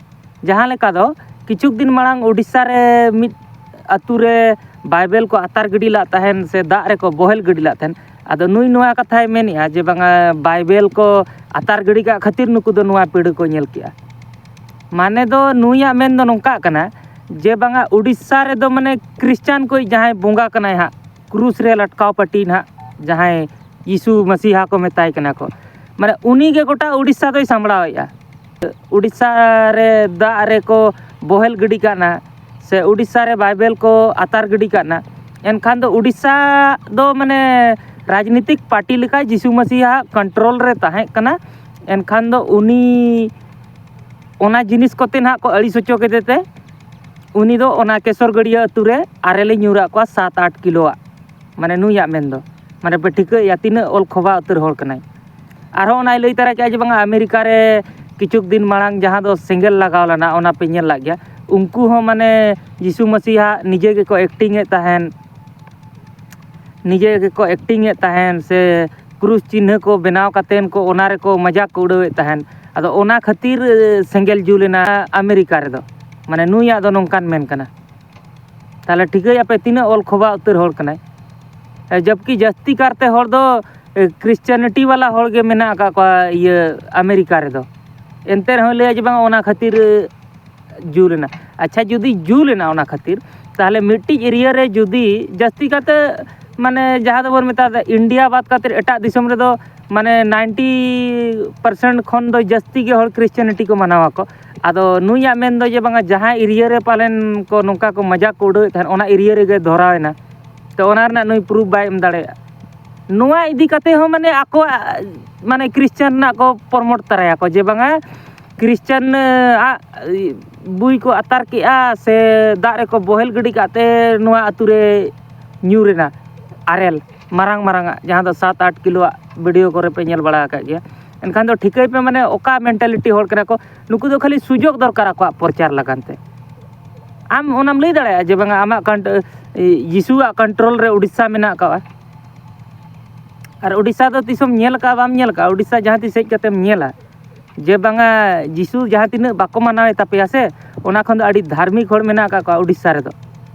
ᱡᱟᱦᱟᱸ ᱞᱮᱠᱟ ᱫᱚ ᱠᱤᱪᱷᱩ ᱫᱤᱱ ᱢᱟᱲᱟᱝ ᱩᱰᱤᱥᱥᱟ ᱨᱮ ᱢᱤᱫ ᱟᱹᱛᱩ ᱨᱮ ᱵᱟᱭᱵᱮᱞ ᱠᱚ ᱟᱛᱟᱨ ᱜᱤᱰᱤ ᱞᱟᱜ ᱛᱟᱦᱮᱱ ᱥᱮ ᱫᱟᱜ ᱨᱮᱠᱚ ᱵᱚᱦᱮᱞ ᱜᱤᱰᱤ ᱞᱟᱜ ᱛᱟᱦᱮᱱ᱾ ᱟᱫᱚ ᱱᱩᱭ ᱱᱚᱣᱟ ᱠᱟᱛᱷᱟᱭ ᱢᱮᱱᱮᱫᱼᱟ ᱡᱮ ᱵᱟᱝᱟ, ᱵᱟᱭᱵᱮᱞ ᱠᱚ ᱟᱛᱟᱨ ᱜᱤᱰᱤ ᱠᱟᱜ ᱠᱷᱟᱹᱛᱤᱨ ᱱᱩᱠᱩ ᱫᱚ ᱱᱚᱣᱟ ᱯᱤᱲᱟᱹ ᱠᱚ ᱧᱮᱞ ᱠᱮᱜᱼᱟ᱾ ᱢᱟᱱᱮ ᱫᱚ ᱱᱩᱭᱟᱜ ᱢᱮᱱ ᱫᱚ ᱱᱚᱝᱠᱟᱜ ᱠᱟᱱᱟ ᱡᱮ ᱵᱟᱝᱟ, ᱩᱰᱤᱥᱥᱟ ᱨᱮᱫᱚ ᱢᱟᱱᱮ ᱠᱷᱨᱤᱥᱪᱟᱱ ᱠᱚ ᱡᱟᱦᱟᱸᱭ ᱵᱚᱸᱜᱟ ᱠᱟᱱᱟᱭ ᱦᱟᱸᱜ, ᱠᱨᱩᱥ ᱨᱮ ᱞᱟᱴᱠᱟᱣ ᱯᱟᱹᱴᱤ ᱱᱟᱦᱟᱜ, ᱡᱟᱦᱟᱸᱭ ᱭᱤᱥᱩ ᱢᱟᱥᱤᱦᱟ ᱠᱚ ᱢᱮᱛᱟᱭ ᱠᱟᱱᱟ ᱠᱚ, ᱢᱟᱱᱮ ᱩᱱᱤ ᱜᱮ ᱜᱚᱴᱟ ᱩᱰᱤᱥᱥᱟ ᱫᱚᱭ ᱥᱟᱢᱵᱲᱟᱣᱮᱫᱼᱟ᱾ ᱩᱰᱤᱥᱥᱟ ᱨᱮ ᱫᱟᱜ ᱨᱮᱠᱚ ᱵᱚᱦᱮᱞ ᱜᱤᱰᱤ ᱠᱟᱜ ᱱᱟ, ᱥᱮ ᱩᱰᱤᱥᱥᱟ ᱨᱮ ᱵᱟᱭᱵᱮᱞ ᱠᱚ ᱟᱛᱟᱨ ᱜᱤᱰᱤ ᱠᱟᱜ ᱱᱟ, ᱮᱱᱠᱷᱟᱱ ᱫᱚ ᱩᱰᱤᱥᱥᱟ ᱫᱚ ᱢᱟᱱᱮ ᱨᱟᱡᱽᱱᱤᱛᱤᱠ ᱯᱟᱨᱴᱤ ᱞᱮᱠᱟ ᱡᱤᱥᱩ ᱢᱟᱹᱥᱤᱦᱟᱜ ᱠᱚᱱᱴᱨᱳᱞ ᱨᱮ ᱛᱟᱦᱮᱸ ᱠᱟᱱᱟ᱾ ᱮᱱᱠᱷᱟᱱ ᱫᱚ ᱩᱱᱤ ᱚᱱᱟ ᱡᱤᱱᱤᱥ ᱠᱚᱛᱮ ᱱᱟᱦᱟᱜ ᱠᱚ ᱟᱹᱲᱤᱥ ᱦᱚᱪᱚ ᱠᱮᱫᱮ ᱛᱮ ᱩᱱᱤ ᱫᱚ ᱚᱱᱟ ᱠᱮᱥᱚᱨ ᱜᱟᱹᱰᱭᱟᱹ ᱟᱹᱛᱩ ᱨᱮ ᱟᱨᱮᱞᱮ ᱧᱩᱨᱟᱜ ᱠᱚᱣᱟ ᱥᱟᱛ ᱟᱴ ᱠᱤᱞᱳᱣᱟᱜ᱾ ᱢᱟᱱᱮ ᱱᱩᱭᱟᱜ ᱢᱮᱱ ᱫᱚ, ᱢᱟᱱᱮ ᱯᱮ ᱴᱷᱤᱠᱟᱹᱭᱮᱫᱼᱟ ᱛᱤᱱᱟᱹᱜ ᱚᱞ ᱠᱷᱚᱵᱟ ᱩᱛᱟᱹᱨ ᱦᱚᱲ ᱠᱟᱱᱟᱭ᱾ ᱟᱨᱦᱚᱸ ᱚᱱᱟᱭ ᱞᱟᱹᱭ ᱛᱟᱨᱟ ᱠᱮᱫᱼᱟ ᱡᱮ ᱵᱟᱝᱟ ᱟᱢᱮᱨᱤᱠᱟ ᱨᱮ ᱠᱤᱪᱷᱩ ᱫᱤᱱ ᱢᱟᱲᱟᱝ ᱡᱟᱦᱟᱸ ᱫᱚ ᱥᱮᱸᱜᱮᱞ ᱞᱟᱜᱟᱣ ᱞᱮᱱᱟ, ᱚᱱᱟ ᱯᱮ ᱧᱮᱞ ᱞᱟᱜ ᱜᱮᱭᱟ, ᱩᱱᱠᱩ ᱦᱚᱸ ᱢᱟᱱᱮ ᱡᱤᱥᱩ ᱢᱟᱹᱥᱤᱦᱟᱜ ᱱᱤᱡᱮ ᱜᱮᱠᱚ ᱮᱠᱴᱤᱝ ᱮᱫ ᱛᱟᱦᱮᱱ, ᱱᱤᱡᱮ ᱜᱮᱠᱚ ᱮᱠᱴᱤᱝ ᱮᱫ ᱛᱟᱦᱮᱱ ᱥᱮ ᱠᱨᱩᱥ ᱪᱤᱱᱦᱟᱹ ᱠᱚ ᱵᱮᱱᱟᱣ ᱠᱟᱛᱮᱱ ᱠᱚ ᱚᱱᱟ ᱨᱮᱠᱚ ᱢᱟᱡᱟᱠ ᱠᱚ ᱩᱰᱟᱹᱣᱮᱫ ᱛᱟᱦᱮᱱ᱾ ᱟᱫᱚ ᱚᱱᱟ ᱠᱷᱟᱹᱛᱤᱨ ᱥᱮᱸᱜᱮᱞ ᱡᱩᱞ ᱮᱱᱟ ᱟᱢᱮᱨᱤᱠᱟ ᱨᱮᱫᱚ᱾ ᱢᱟᱱᱮ ᱱᱩᱭᱟᱜ ᱫᱚ ᱱᱚᱝᱠᱟᱱ ᱢᱮᱱ ᱠᱟᱱᱟ᱾ ᱛᱟᱦᱚᱞᱮ ᱴᱷᱤᱠᱟᱹᱭᱟᱯᱮ ᱛᱤᱱᱟᱹᱜ ᱚᱞ ᱠᱷᱚᱵᱟ ᱩᱛᱟᱹᱨ ᱦᱚᱲ ᱠᱟᱱᱟᱭ᱾ ᱡᱚᱵᱠᱤ ᱡᱟᱹᱥᱛᱤ ᱠᱟᱨᱛᱮ ᱦᱚᱲ ᱫᱚ ᱠᱨᱤᱥᱪᱟᱱᱤᱴᱤ ᱵᱟᱞᱟ ᱦᱚᱲ ᱜᱮ ᱢᱮᱱᱟᱜ ᱟᱠᱟᱫ ᱠᱚᱣᱟ ᱤᱭᱟᱹ ᱟᱢᱮᱨᱤᱠᱟ ᱨᱮᱫᱚ᱾ ᱮᱱᱛᱮ ᱨᱮᱦᱚᱸ ᱞᱟᱹᱭᱟ ᱡᱮ ᱵᱟᱝ ᱚᱱᱟ ᱠᱷᱟᱹᱛᱤᱨ ᱡᱩᱞ ᱮᱱᱟ᱾ ᱟᱪᱪᱷᱟ, ᱡᱩᱫᱤ ᱡᱩᱞ ᱮᱱᱟ ᱚᱱᱟ ᱠᱷᱟᱹᱛᱤᱨ, ᱛᱟᱦᱚᱞᱮ ᱢᱤᱫᱴᱤᱡ ᱮᱨᱤᱭᱟ ᱨᱮ ᱡᱩᱫᱤ ᱡᱟᱹᱥᱛᱤ ᱠᱟᱛᱮ, ᱢᱟᱱᱮ ᱡᱟᱦᱟᱸ ᱫᱚᱵᱚᱱ ᱢᱮᱛᱟᱜ ᱤᱱᱰᱤᱭᱟ ᱵᱟᱫ ᱠᱟᱛᱮ ᱮᱴᱟᱜ ᱫᱤᱥᱚᱢ ᱨᱮᱫᱚ ᱢᱟᱱᱮ ᱱᱟᱭᱤᱱᱴᱤ ᱯᱟᱨᱥᱮᱱᱴ ᱠᱷᱚᱱ ᱫᱚ ᱡᱟᱹᱥᱛᱤ ᱜᱮ ᱦᱚᱲ ᱠᱨᱤᱥᱪᱟᱱᱤᱴᱤ ᱠᱚ ᱢᱟᱱᱟᱣᱟ ᱠᱚ᱾ ᱟᱫᱚ ᱱᱩᱭᱟᱜ ᱢᱮᱱ ᱫᱚ ᱡᱮ ᱵᱟᱝᱟ ᱡᱟᱦᱟᱸ ᱮᱨᱤᱭᱟ ᱨᱮ ᱯᱟᱞᱮᱱ ᱠᱚ ᱱᱚᱝᱠᱟ ᱠᱚ ᱢᱟᱡᱟᱠ ᱠᱚ ᱩᱰᱟᱹᱣᱮᱫ ᱛᱟᱦᱮᱸᱫ, ᱚᱱᱟ ᱮᱨᱤᱭᱟ ᱨᱮᱜᱮ ᱫᱷᱚᱨᱟᱣ ᱮᱱᱟ᱾ ᱛᱚ ᱚᱱᱟ ᱨᱮᱱᱟᱜ ᱱᱩᱭ ᱯᱨᱩᱯᱷ ᱵᱟᱭ ᱮᱢ ᱫᱟᱲᱮᱭᱟᱜᱼᱟ᱾ ᱱᱚᱣᱟ ᱤᱫᱤ ᱠᱟᱛᱮ ᱦᱚᱸ ᱢᱟᱱᱮ ᱟᱠᱚᱣᱟᱜ ᱢᱟᱱᱮ ᱠᱨᱤᱥᱪᱟᱱ ᱨᱮᱱᱟᱜ ᱠᱚ ᱯᱨᱚᱢᱳᱴ ᱛᱟᱨᱟᱭᱟᱠᱚ ᱡᱮ ᱵᱟᱝᱟ ᱠᱨᱤᱥᱪᱟᱱ ᱟᱜ ᱵᱩᱭ ᱠᱚ ᱟᱛᱟᱨ ᱠᱮᱜᱼᱟ ᱥᱮ ᱫᱟᱜ ᱨᱮᱠᱚ ᱵᱚᱦᱮᱞ ᱜᱤᱰᱤ ᱠᱟᱜ ᱛᱮ ᱱᱚᱣᱟ ᱟᱹᱛᱩ ᱨᱮ ᱧᱩᱨ ᱮᱱᱟ ᱟᱨᱮᱞ ᱢᱟᱨᱟᱝ ᱢᱟᱨᱟᱝ ᱟᱜ, ᱡᱟᱦᱟᱸ ᱫᱚ ᱥᱟᱛ ᱟᱴ ᱠᱤᱞᱳᱣᱟᱜ ᱵᱷᱤᱰᱤᱭᱳ ᱠᱚᱨᱮ ᱯᱮ ᱧᱮᱞ ᱵᱟᱲᱟ ᱟᱠᱟᱫ ᱜᱮᱭᱟ᱾ ᱮᱱᱠᱷᱟᱱ ᱫᱚ ᱴᱷᱤᱠᱟᱹᱭ ᱯᱮ ᱢᱟᱱᱮ ᱚᱠᱟ ᱢᱮᱱᱴᱟᱞᱤᱴᱤ ᱦᱚᱲ ᱠᱟᱱᱟ ᱠᱚ᱾ ᱱᱩᱠᱩ ᱫᱚ ᱠᱷᱟᱹᱞᱤ ᱥᱩᱡᱳᱜᱽ ᱫᱚᱨᱠᱟᱨ ᱟᱠᱚᱣᱟᱜ ᱯᱨᱚᱪᱟᱨ ᱞᱟᱹᱜᱤᱫ ᱛᱮ᱾ ᱟᱢ ᱚᱱᱟᱢ ᱞᱟᱹᱭ ᱫᱟᱲᱮᱭᱟᱜᱼᱟ ᱡᱮ ᱵᱟᱝᱟ ᱟᱢᱟᱜ ᱠᱟᱱᱴ-, ᱡᱤᱥᱩᱣᱟᱜ ᱠᱚᱱᱴᱨᱳᱞ ᱨᱮ ᱩᱰᱤᱥᱥᱟ ᱢᱮᱱᱟᱜ ᱟᱠᱟᱫᱼᱟ? ᱟᱨ ᱩᱰᱤᱥᱥᱟ ᱫᱚ ᱛᱤᱥᱮᱢ ᱧᱮᱞ ᱟᱠᱟᱫᱼᱟ? ᱵᱟᱢ ᱧᱮᱞ ᱟᱠᱟᱫᱼᱟ? ᱩᱰᱤᱥᱥᱟ ᱡᱟᱦᱟᱸ ᱛᱤᱥ ᱦᱮᱡ ᱠᱟᱛᱮᱢ ᱧᱮᱞᱟ ᱡᱮ ᱵᱟᱝᱟ ᱡᱤᱥᱩ ᱡᱟᱦᱟᱸ ᱛᱤᱱᱟᱹᱜ ᱵᱟᱠᱚ ᱢᱟᱱᱟᱣᱮ ᱛᱟᱯᱮᱭᱟ ᱥᱮ, ᱚᱱᱟ ᱠᱷᱚᱱ ᱫᱚ ᱟᱹᱰᱤ ᱫᱷᱟᱨᱢᱤᱠ ᱦᱚᱲ ᱢᱮᱱᱟᱜ ᱟᱠᱟᱫ ᱠᱚᱣᱟ ᱩᱰᱤᱥᱥᱟ ᱨᱮᱫᱚ᱾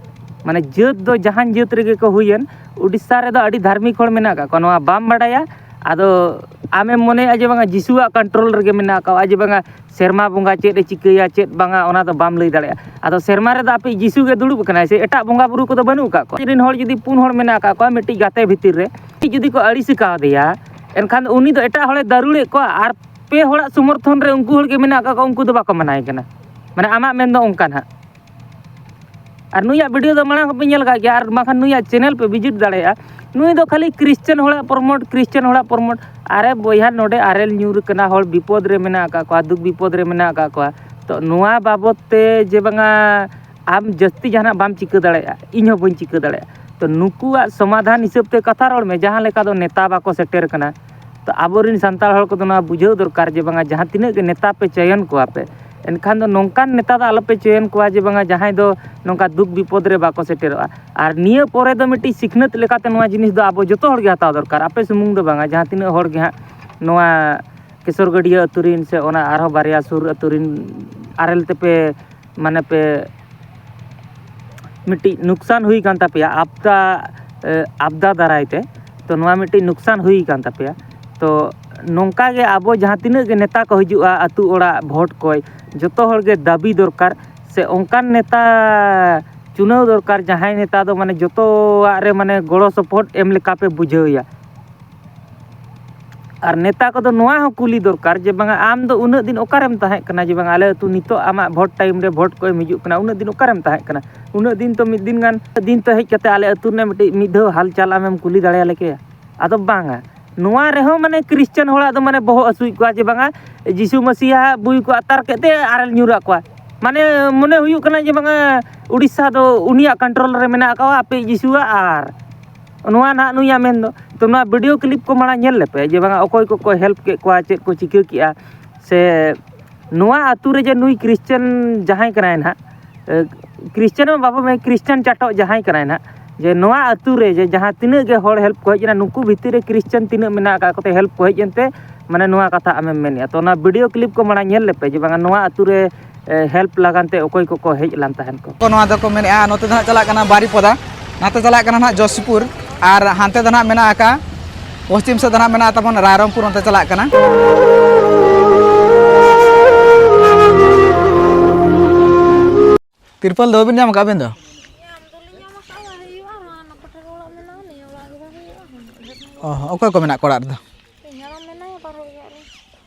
ᱢᱟᱱᱮ ᱡᱟᱹᱛ ᱫᱚ ᱡᱟᱦᱟᱱ ᱡᱟᱹᱛ ᱨᱮᱜᱮ ᱠᱚ ᱦᱩᱭᱮᱱ, ᱩᱰᱤᱥᱥᱟ ᱨᱮᱫᱚ ᱟᱹᱰᱤ ᱫᱷᱟᱨᱢᱤᱠ ᱦᱚᱲ ᱢᱮᱱᱟᱜ ᱟᱠᱟᱫ ᱠᱚᱣᱟ᱾ ᱱᱚᱣᱟ ᱵᱟᱢ ᱵᱟᱰᱟᱭᱟ, ᱟᱫᱚ ᱟᱢᱮᱢ ᱢᱚᱱᱮᱭᱟ ᱡᱮ ᱵᱟᱝᱟ ᱡᱤᱥᱩᱣᱟᱜ ᱠᱚᱱᱴᱨᱳᱞ ᱨᱮᱜᱮ ᱢᱮᱱᱟᱜ ᱟᱠᱟᱫᱼᱟ, ᱡᱮ ᱵᱟᱝᱟ ᱥᱮᱨᱢᱟ ᱵᱚᱸᱜᱟ ᱪᱮᱫ ᱮ ᱪᱤᱠᱟᱹᱭᱟ ᱪᱮᱫ ᱵᱟᱝᱟ ᱚᱱᱟ ᱫᱚ ᱵᱟᱢ ᱞᱟᱹᱭ ᱫᱟᱲᱮᱭᱟᱜᱼᱟ᱾ ᱟᱫᱚ ᱥᱮᱨᱢᱟ ᱨᱮᱫᱚ ᱟᱯᱮ ᱡᱤᱥᱩ ᱜᱮ ᱫᱩᱲᱩᱵ ᱟᱠᱟᱱᱟᱭ ᱥᱮ ᱮᱴᱟᱜ ᱵᱚᱸᱜᱟ ᱵᱩᱨᱩ ᱠᱚᱫᱚ ᱵᱟᱹᱱᱩᱜ ᱟᱠᱟᱫ ᱠᱚᱣᱟ? ᱨᱮᱱ ᱦᱚᱲ ᱡᱩᱫᱤ ᱯᱩᱱ ᱦᱚᱲ ᱢᱮᱱᱟᱜ ᱟᱠᱟᱫ ᱠᱚᱣᱟ ᱢᱤᱫᱴᱤᱡ ᱜᱟᱛᱮ ᱵᱷᱤᱛᱤᱨ ᱨᱮ, ᱡᱩᱫᱤ ᱠᱚ ᱟᱹᱲᱤᱥ ᱠᱟᱣᱫᱮᱭᱟ, ᱮᱱᱠᱷᱟᱱ ᱩᱱᱤ ᱫᱚ ᱮᱴᱟᱜ ᱦᱚᱲᱮ ᱫᱟᱹᱨᱩᱲᱮᱫ ᱠᱚᱣᱟ ᱟᱨ ᱯᱮ ᱦᱚᱲᱟᱜ ᱥᱚᱢᱚᱨᱛᱷᱚᱱ ᱨᱮ ᱩᱱᱠᱩ ᱦᱚᱲ ᱜᱮ ᱢᱮᱱᱟᱜ ᱟᱠᱟᱫ ᱠᱚᱣᱟ, ᱩᱱᱠᱩ ᱫᱚ ᱵᱟᱠᱚ ᱢᱟᱱᱟᱣᱮ ᱠᱟᱱᱟ᱾ ᱢᱟᱱᱮ ᱟᱢᱟᱜ ᱢᱮᱱ ᱫᱚ ᱚᱱᱠᱟ ᱱᱟᱦᱟᱜ᱾ ᱟᱨ ᱱᱩᱭᱟᱜ ᱵᱷᱤᱰᱤᱭᱳ ᱫᱚ ᱢᱟᱲᱟᱝ ᱦᱚᱸᱯᱮ ᱧᱮᱞ ᱟᱠᱟᱫ ᱜᱮᱭᱟ, ᱟᱨ ᱵᱟᱝᱠᱷᱟᱱ ᱱᱩᱭᱟᱜ ᱪᱮᱱᱮᱞ ᱯᱮ ᱵᱷᱤᱡᱤᱴ ᱫᱟᱲᱮᱭᱟᱜᱼᱟ᱾ ᱱᱩᱭ ᱫᱚ ᱠᱷᱟᱹᱞᱤ ᱠᱷᱨᱤᱥᱪᱟᱱ ᱦᱚᱲᱟᱜ ᱯᱨᱚᱢᱳᱴ, ᱠᱷᱨᱤᱥᱪᱟᱱ ᱦᱚᱲᱟᱜ ᱯᱨᱚᱢᱳᱴ᱾ ᱟᱨᱮ ᱵᱚᱭᱦᱟ, ᱱᱚᱰᱮ ᱟᱨᱮᱞ ᱧᱩᱨ ᱠᱟᱱᱟ, ᱦᱚᱲ ᱵᱤᱯᱚᱫ ᱨᱮ ᱢᱮᱱᱟᱜ ᱟᱠᱟᱫ ᱠᱚᱣᱟ, ᱫᱩᱠ ᱵᱤᱯᱚᱫ ᱨᱮ ᱢᱮᱱᱟᱜ ᱟᱠᱟᱫ ᱠᱚᱣᱟ᱾ ᱛᱚ ᱱᱚᱣᱟ ᱵᱟᱵᱚᱫ ᱛᱮ ᱡᱮ ᱵᱟᱝᱟ ᱟᱢ ᱡᱟᱹᱥᱛᱤ ᱡᱟᱦᱟᱱᱟᱜ ᱵᱟᱢ ᱪᱤᱠᱟᱹ ᱫᱟᱲᱮᱭᱟᱜᱼᱟ, ᱤᱧ ᱦᱚᱸ ᱵᱟᱹᱧ ᱪᱤᱠᱟᱹ ᱫᱟᱲᱮᱭᱟᱜᱼᱟ᱾ ᱛᱚ ᱱᱩᱠᱩᱣᱟᱜ ᱥᱚᱢᱟᱫᱷᱟᱱ ᱦᱤᱥᱟᱹᱵ ᱛᱮ ᱠᱟᱛᱷᱟ ᱨᱚᱲ ᱢᱮ, ᱡᱟᱦᱟᱸ ᱞᱮᱠᱟ ᱫᱚ ᱱᱮᱛᱟ ᱵᱟᱠᱚ ᱥᱮᱴᱮᱨ ᱠᱟᱱᱟ᱾ ᱛᱚ ᱟᱵᱚᱨᱮᱱ ᱥᱟᱱᱛᱟᱲ ᱦᱚᱲ ᱠᱚᱫᱚ ᱱᱚᱣᱟ ᱵᱩᱡᱷᱟᱹᱣ ᱫᱚᱨᱠᱟᱨ ᱡᱮ ᱵᱟᱝᱟ ᱡᱟᱦᱟᱸ ᱛᱤᱱᱟᱹᱜ ᱜᱮ ᱱᱮᱛᱟ ᱯᱮ ᱪᱚᱭᱚᱱ ᱠᱚᱣᱟ ᱯᱮ, ᱮᱱᱠᱷᱟᱱ ᱫᱚ ᱱᱚᱝᱠᱟᱱ ᱱᱮᱛᱟ ᱫᱚ ᱟᱞᱚᱯᱮ ᱪᱚᱭᱚᱱ ᱠᱚᱣᱟ ᱡᱮ ᱵᱟᱝᱟ ᱡᱟᱦᱟᱸᱭ ᱫᱚ ᱱᱚᱝᱠᱟ ᱫᱩᱠ ᱵᱤᱯᱚᱫ ᱨᱮ ᱵᱟᱠᱚ ᱥᱮᱴᱮᱨᱚᱜᱼᱟ᱾ ᱟᱨ ᱱᱤᱭᱟᱹ ᱯᱚᱨᱮ ᱫᱚ ᱢᱤᱫᱴᱤᱡ ᱥᱤᱠᱷᱱᱟᱹᱛ ᱞᱮᱠᱟᱛᱮ ᱱᱚᱣᱟ ᱡᱤᱱᱤᱥ ᱫᱚ ᱟᱵᱚ ᱡᱚᱛᱚ ᱦᱚᱲ ᱜᱮ ᱦᱟᱛᱟᱣ ᱫᱚᱨᱠᱟᱨ, ᱟᱯᱮ ᱥᱩᱢᱩᱝ ᱫᱚ ᱵᱟᱝᱟ, ᱡᱟᱦᱟᱸ ᱛᱤᱱᱟᱹᱜ ᱦᱚᱲ ᱜᱮ ᱦᱟᱸᱜ ᱱᱚᱣᱟ ᱠᱮᱥᱚᱨᱜᱟᱹᱰᱤᱭᱟᱹ ᱟᱹᱛᱩ ᱨᱮᱱ ᱥᱮ ᱚᱱᱟ ᱟᱨᱦᱚᱸ ᱵᱟᱨᱭᱟ ᱥᱩᱨ ᱟᱹᱛᱩ ᱨᱮᱱ ᱟᱨᱮᱞ ᱛᱮᱯᱮ, ᱢᱟᱱᱮ ᱯᱮ ᱢᱤᱫᱴᱤᱡ ᱱᱩᱠᱥᱟᱱ ᱦᱩᱭ ᱠᱟᱱ ᱛᱟᱯᱮᱭᱟ ᱟᱯᱫᱟ, ᱮ, ᱟᱯᱫᱟ ᱫᱟᱨᱟᱭ ᱛᱮ᱾ ᱛᱚ ᱱᱚᱣᱟ ᱢᱤᱫᱴᱤᱡ ᱱᱩᱠᱥᱟᱱ ᱦᱩᱭ ᱠᱟᱱ ᱛᱟᱯᱮᱭᱟ᱾ ᱛᱚ ᱱᱚᱝᱠᱟ ᱜᱮ ᱟᱵᱚ ᱡᱟᱦᱟᱸ ᱛᱤᱱᱟᱹᱜ ᱜᱮ ᱱᱮᱛᱟ ᱠᱚ ᱦᱤᱡᱩᱜᱼᱟ ᱟᱹᱛᱩ ᱚᱲᱟᱜ ᱵᱷᱳᱴ ᱠᱚᱭ, ᱡᱚᱛᱚ ᱦᱚᱲ ᱜᱮ ᱫᱟᱹᱵᱤ ᱫᱚᱨᱠᱟᱨ ᱥᱮ ᱚᱱᱠᱟᱱ ᱱᱮᱛᱟ ᱪᱩᱱᱟᱹᱣ ᱫᱚᱨᱠᱟᱨ, ᱡᱟᱦᱟᱸᱭ ᱱᱮᱛᱟ ᱫᱚ ᱢᱟᱱᱮ ᱡᱚᱛᱚᱣᱟᱜ ᱨᱮ ᱢᱟᱱᱮ ᱜᱚᱲᱚ ᱥᱚᱯᱚᱦᱚᱫ ᱮᱢ ᱞᱮᱠᱟ ᱯᱮ ᱵᱩᱡᱷᱟᱹᱣᱮᱭᱟ᱾ ᱟᱨ ᱱᱮᱛᱟ ᱠᱚᱫᱚ ᱱᱚᱣᱟ ᱦᱚᱸ ᱠᱩᱞᱤ ᱫᱚᱨᱠᱟᱨ ᱡᱮ ᱵᱟᱝᱟ ᱟᱢ ᱫᱚ ᱩᱱᱟᱹᱜ ᱫᱤᱱ ᱚᱠᱟᱨᱮᱢ ᱛᱟᱦᱮᱸ ᱠᱟᱱᱟ ᱡᱮ ᱵᱟᱝᱟ ᱟᱞᱮ ᱟᱹᱛᱩ ᱱᱤᱛᱚᱜ ᱟᱢᱟᱜ ᱵᱷᱳᱴ ᱴᱟᱭᱤᱢ ᱨᱮ ᱵᱷᱳᱴ ᱠᱚ ᱮᱢ ᱦᱤᱡᱩᱜ ᱠᱟᱱᱟ, ᱩᱱᱟᱹᱜ ᱫᱤᱱ ᱚᱠᱟᱨᱮᱢ ᱛᱟᱦᱮᱸ ᱠᱟᱱᱟ? ᱩᱱᱟᱹᱜ ᱫᱤᱱ ᱛᱚ ᱢᱤᱫ ᱫᱤᱱ ᱜᱟᱱ ᱫᱤᱱ ᱛᱚ ᱦᱮᱡ ᱠᱟᱛᱮ ᱟᱞᱮ ᱟᱹᱛᱩ ᱨᱮᱱᱟᱜ ᱢᱤᱫᱴᱤᱡ ᱢᱤᱫ ᱫᱷᱟᱣ ᱦᱟᱞᱪᱟᱞ ᱟᱢᱮᱢ ᱠᱩᱞᱤ ᱫᱟᱲᱮᱭᱟᱞᱮ ᱠᱮᱭᱟ᱾ ᱟᱫᱚ ᱵᱟᱝᱟ, ᱱᱚᱣᱟ ᱨᱮᱦᱚᱸ ᱢᱟᱱᱮ ᱠᱷᱨᱤᱥᱪᱟᱱ ᱦᱚᱲᱟᱜ ᱫᱚ ᱢᱟᱱᱮ ᱵᱚᱦᱚᱜ ᱦᱟᱹᱥᱩᱭᱮᱫ ᱠᱚᱣᱟ ᱡᱮ ᱵᱟᱝᱟ ᱡᱤᱥᱩ ᱢᱟᱹᱥᱤᱦᱟᱜ ᱵᱩᱭ ᱠᱚ ᱟᱛᱟᱨ ᱠᱮᱫ ᱛᱮ ᱟᱨᱮᱞ ᱧᱩᱨᱟᱜ ᱠᱚᱣᱟ᱾ ᱢᱟᱱᱮ ᱢᱚᱱᱮ ᱦᱩᱭᱩᱜ ᱠᱟᱱᱟ ᱡᱮ ᱵᱟᱝᱟ ᱩᱲᱤᱥᱥᱟ ᱫᱚ ᱩᱱᱤᱭᱟᱜ ᱠᱚᱱᱴᱨᱳᱞ ᱨᱮ ᱢᱮᱱᱟᱜ ᱟᱠᱟᱫᱼᱟ, ᱟᱯᱮ ᱡᱤᱥᱩᱣᱟᱜ ᱟᱨ ᱱᱚᱣᱟ ᱱᱟᱦᱟᱜ ᱱᱩᱭᱟᱜ ᱢᱮᱱ ᱫᱚ᱾ ᱛᱚ ᱱᱚᱣᱟ ᱵᱷᱤᱰᱤᱭᱳ ᱠᱞᱤᱯ ᱠᱚ ᱢᱟᱲᱟᱝ ᱧᱮᱞ ᱞᱮᱯᱮ ᱡᱮ ᱵᱟᱝᱟ ᱚᱠᱚᱭ ᱠᱚᱠᱚ ᱦᱮᱞᱯ ᱠᱮᱫ ᱠᱚᱣᱟ, ᱪᱮᱫ ᱠᱚ ᱪᱤᱠᱟᱹ ᱠᱮᱜᱼᱟ᱾ ᱥᱮ ᱱᱚᱣᱟ ᱟᱹᱛᱩ ᱨᱮ ᱡᱮ ᱱᱩᱭ ᱠᱷᱨᱤᱥᱪᱟᱱ ᱡᱟᱦᱟᱸᱭ ᱠᱟᱱᱟᱭ ᱱᱟᱦᱟᱜ, ᱮ, ᱠᱷᱨᱤᱥᱪᱟᱱ ᱢᱟ ᱵᱟᱵᱚ ᱢᱮᱱ, ᱠᱷᱨᱤᱥᱪᱟᱱ ᱪᱟᱴᱚᱜ ᱡᱟᱦᱟᱸᱭ ᱠᱟᱱᱟᱭ ᱱᱟᱦᱟᱜ, ᱡᱮ ᱱᱚᱣᱟ ᱟᱹᱛᱩ ᱨᱮ ᱡᱮ ᱡᱟᱦᱟᱸ ᱛᱤᱱᱟᱹᱜ ᱜᱮ ᱦᱚᱲ ᱦᱮᱞᱯ ᱠᱚ ᱦᱮᱡ ᱮᱱᱟ, ᱱᱩᱠᱩ ᱵᱷᱤᱛᱤᱨ ᱨᱮ ᱠᱷᱨᱤᱥᱪᱟᱱ ᱛᱤᱱᱟᱹᱜ ᱢᱮᱱᱟᱜ ᱟᱠᱟᱫ ᱠᱚᱛᱮ ᱦᱮᱞᱯ ᱠᱚ ᱦᱮᱡ ᱮᱱᱛᱮ, ᱢᱟᱱᱮ ᱱᱚᱣᱟ ᱠᱟᱛᱷᱟ ᱟᱢᱮᱢ ᱢᱮᱱᱮᱫᱼᱟ᱾ ᱛᱚ ᱚᱱᱟ ᱵᱷᱤᱰᱤᱭᱳ ᱠᱞᱤᱯ ᱠᱚ ᱢᱟᱲᱟᱝ ᱧᱮᱞ ᱞᱮᱯᱮ ᱡᱮ ᱵᱟᱝᱟ ᱱᱚᱣᱟ ᱟᱹᱛᱩ ᱨᱮ, ᱮ, ᱦᱮᱞᱯ ᱞᱟᱜᱟᱱ ᱛᱮ ᱚᱠᱚᱭ ᱠᱚᱠᱚ ᱦᱮᱡ ᱞᱮᱱ ᱛᱟᱦᱮᱱ ᱠᱚ᱾ ᱱᱚᱣᱟ ᱫᱚᱠᱚ ᱢᱮᱱᱮᱫᱼᱟ, ᱱᱚᱛᱮ ᱫᱚ ᱦᱟᱸᱜ ᱪᱟᱞᱟᱜ ᱠᱟᱱᱟ ᱵᱟᱨᱤᱯᱚᱫᱟ, ᱱᱟᱛᱮ ᱪᱟᱞᱟᱜ ᱠᱟᱱᱟ ᱱᱟᱦᱟᱜ ᱡᱚᱥᱯᱩᱨ, ᱟᱨ ᱦᱟᱱᱛᱮ ᱫᱚ ᱱᱟᱦᱟᱜ ᱢᱮᱱᱟᱜ ᱟᱠᱟᱫ ᱯᱚᱥᱪᱤᱢ ᱥᱮᱫ ᱫᱚ ᱱᱟᱦᱟᱜ ᱢᱮᱱᱟᱜ ᱛᱟᱵᱚᱱ ᱨᱟᱭᱨᱚᱝᱯᱩᱨ, ᱚᱱᱛᱮ ᱪᱟᱞᱟᱜ ᱠᱟᱱᱟ᱾ ᱛᱤᱨᱯᱚᱞ ᱫᱚ ᱵᱟᱵᱤᱱ ᱧᱟᱢ ᱟᱠᱟᱫ ᱟᱵᱤᱱ ᱫᱚ? ᱧᱟᱢ ᱫᱚᱞᱤᱧ ᱧᱟᱢ ᱟᱠᱟᱫᱼᱟ, ᱵᱟᱭ ᱦᱩᱭᱩᱜᱼᱟ᱾ ᱱᱚᱣᱟ ᱱᱟᱯᱟᱴᱷᱟ ᱨᱮ ᱚᱲᱟᱜ ᱢᱮᱱᱟᱜᱼᱟ, ᱱᱤᱭᱟᱹ ᱚᱲᱟᱜ ᱜᱮ ᱵᱟᱭ ᱦᱩᱭᱩᱜᱼᱟ᱾ ᱚ, ᱚᱠᱚᱭ ᱠᱚ ᱢᱮᱱᱟᱜ ᱠᱚᱣᱟ ᱚᱲᱟᱜ ᱨᱮᱫᱚ? ᱤᱧ ᱦᱚᱸ ᱢᱮᱱᱟᱭᱟ, ᱵᱟᱨ ᱦᱚᱲ ᱜᱮ ᱟᱞᱮ᱾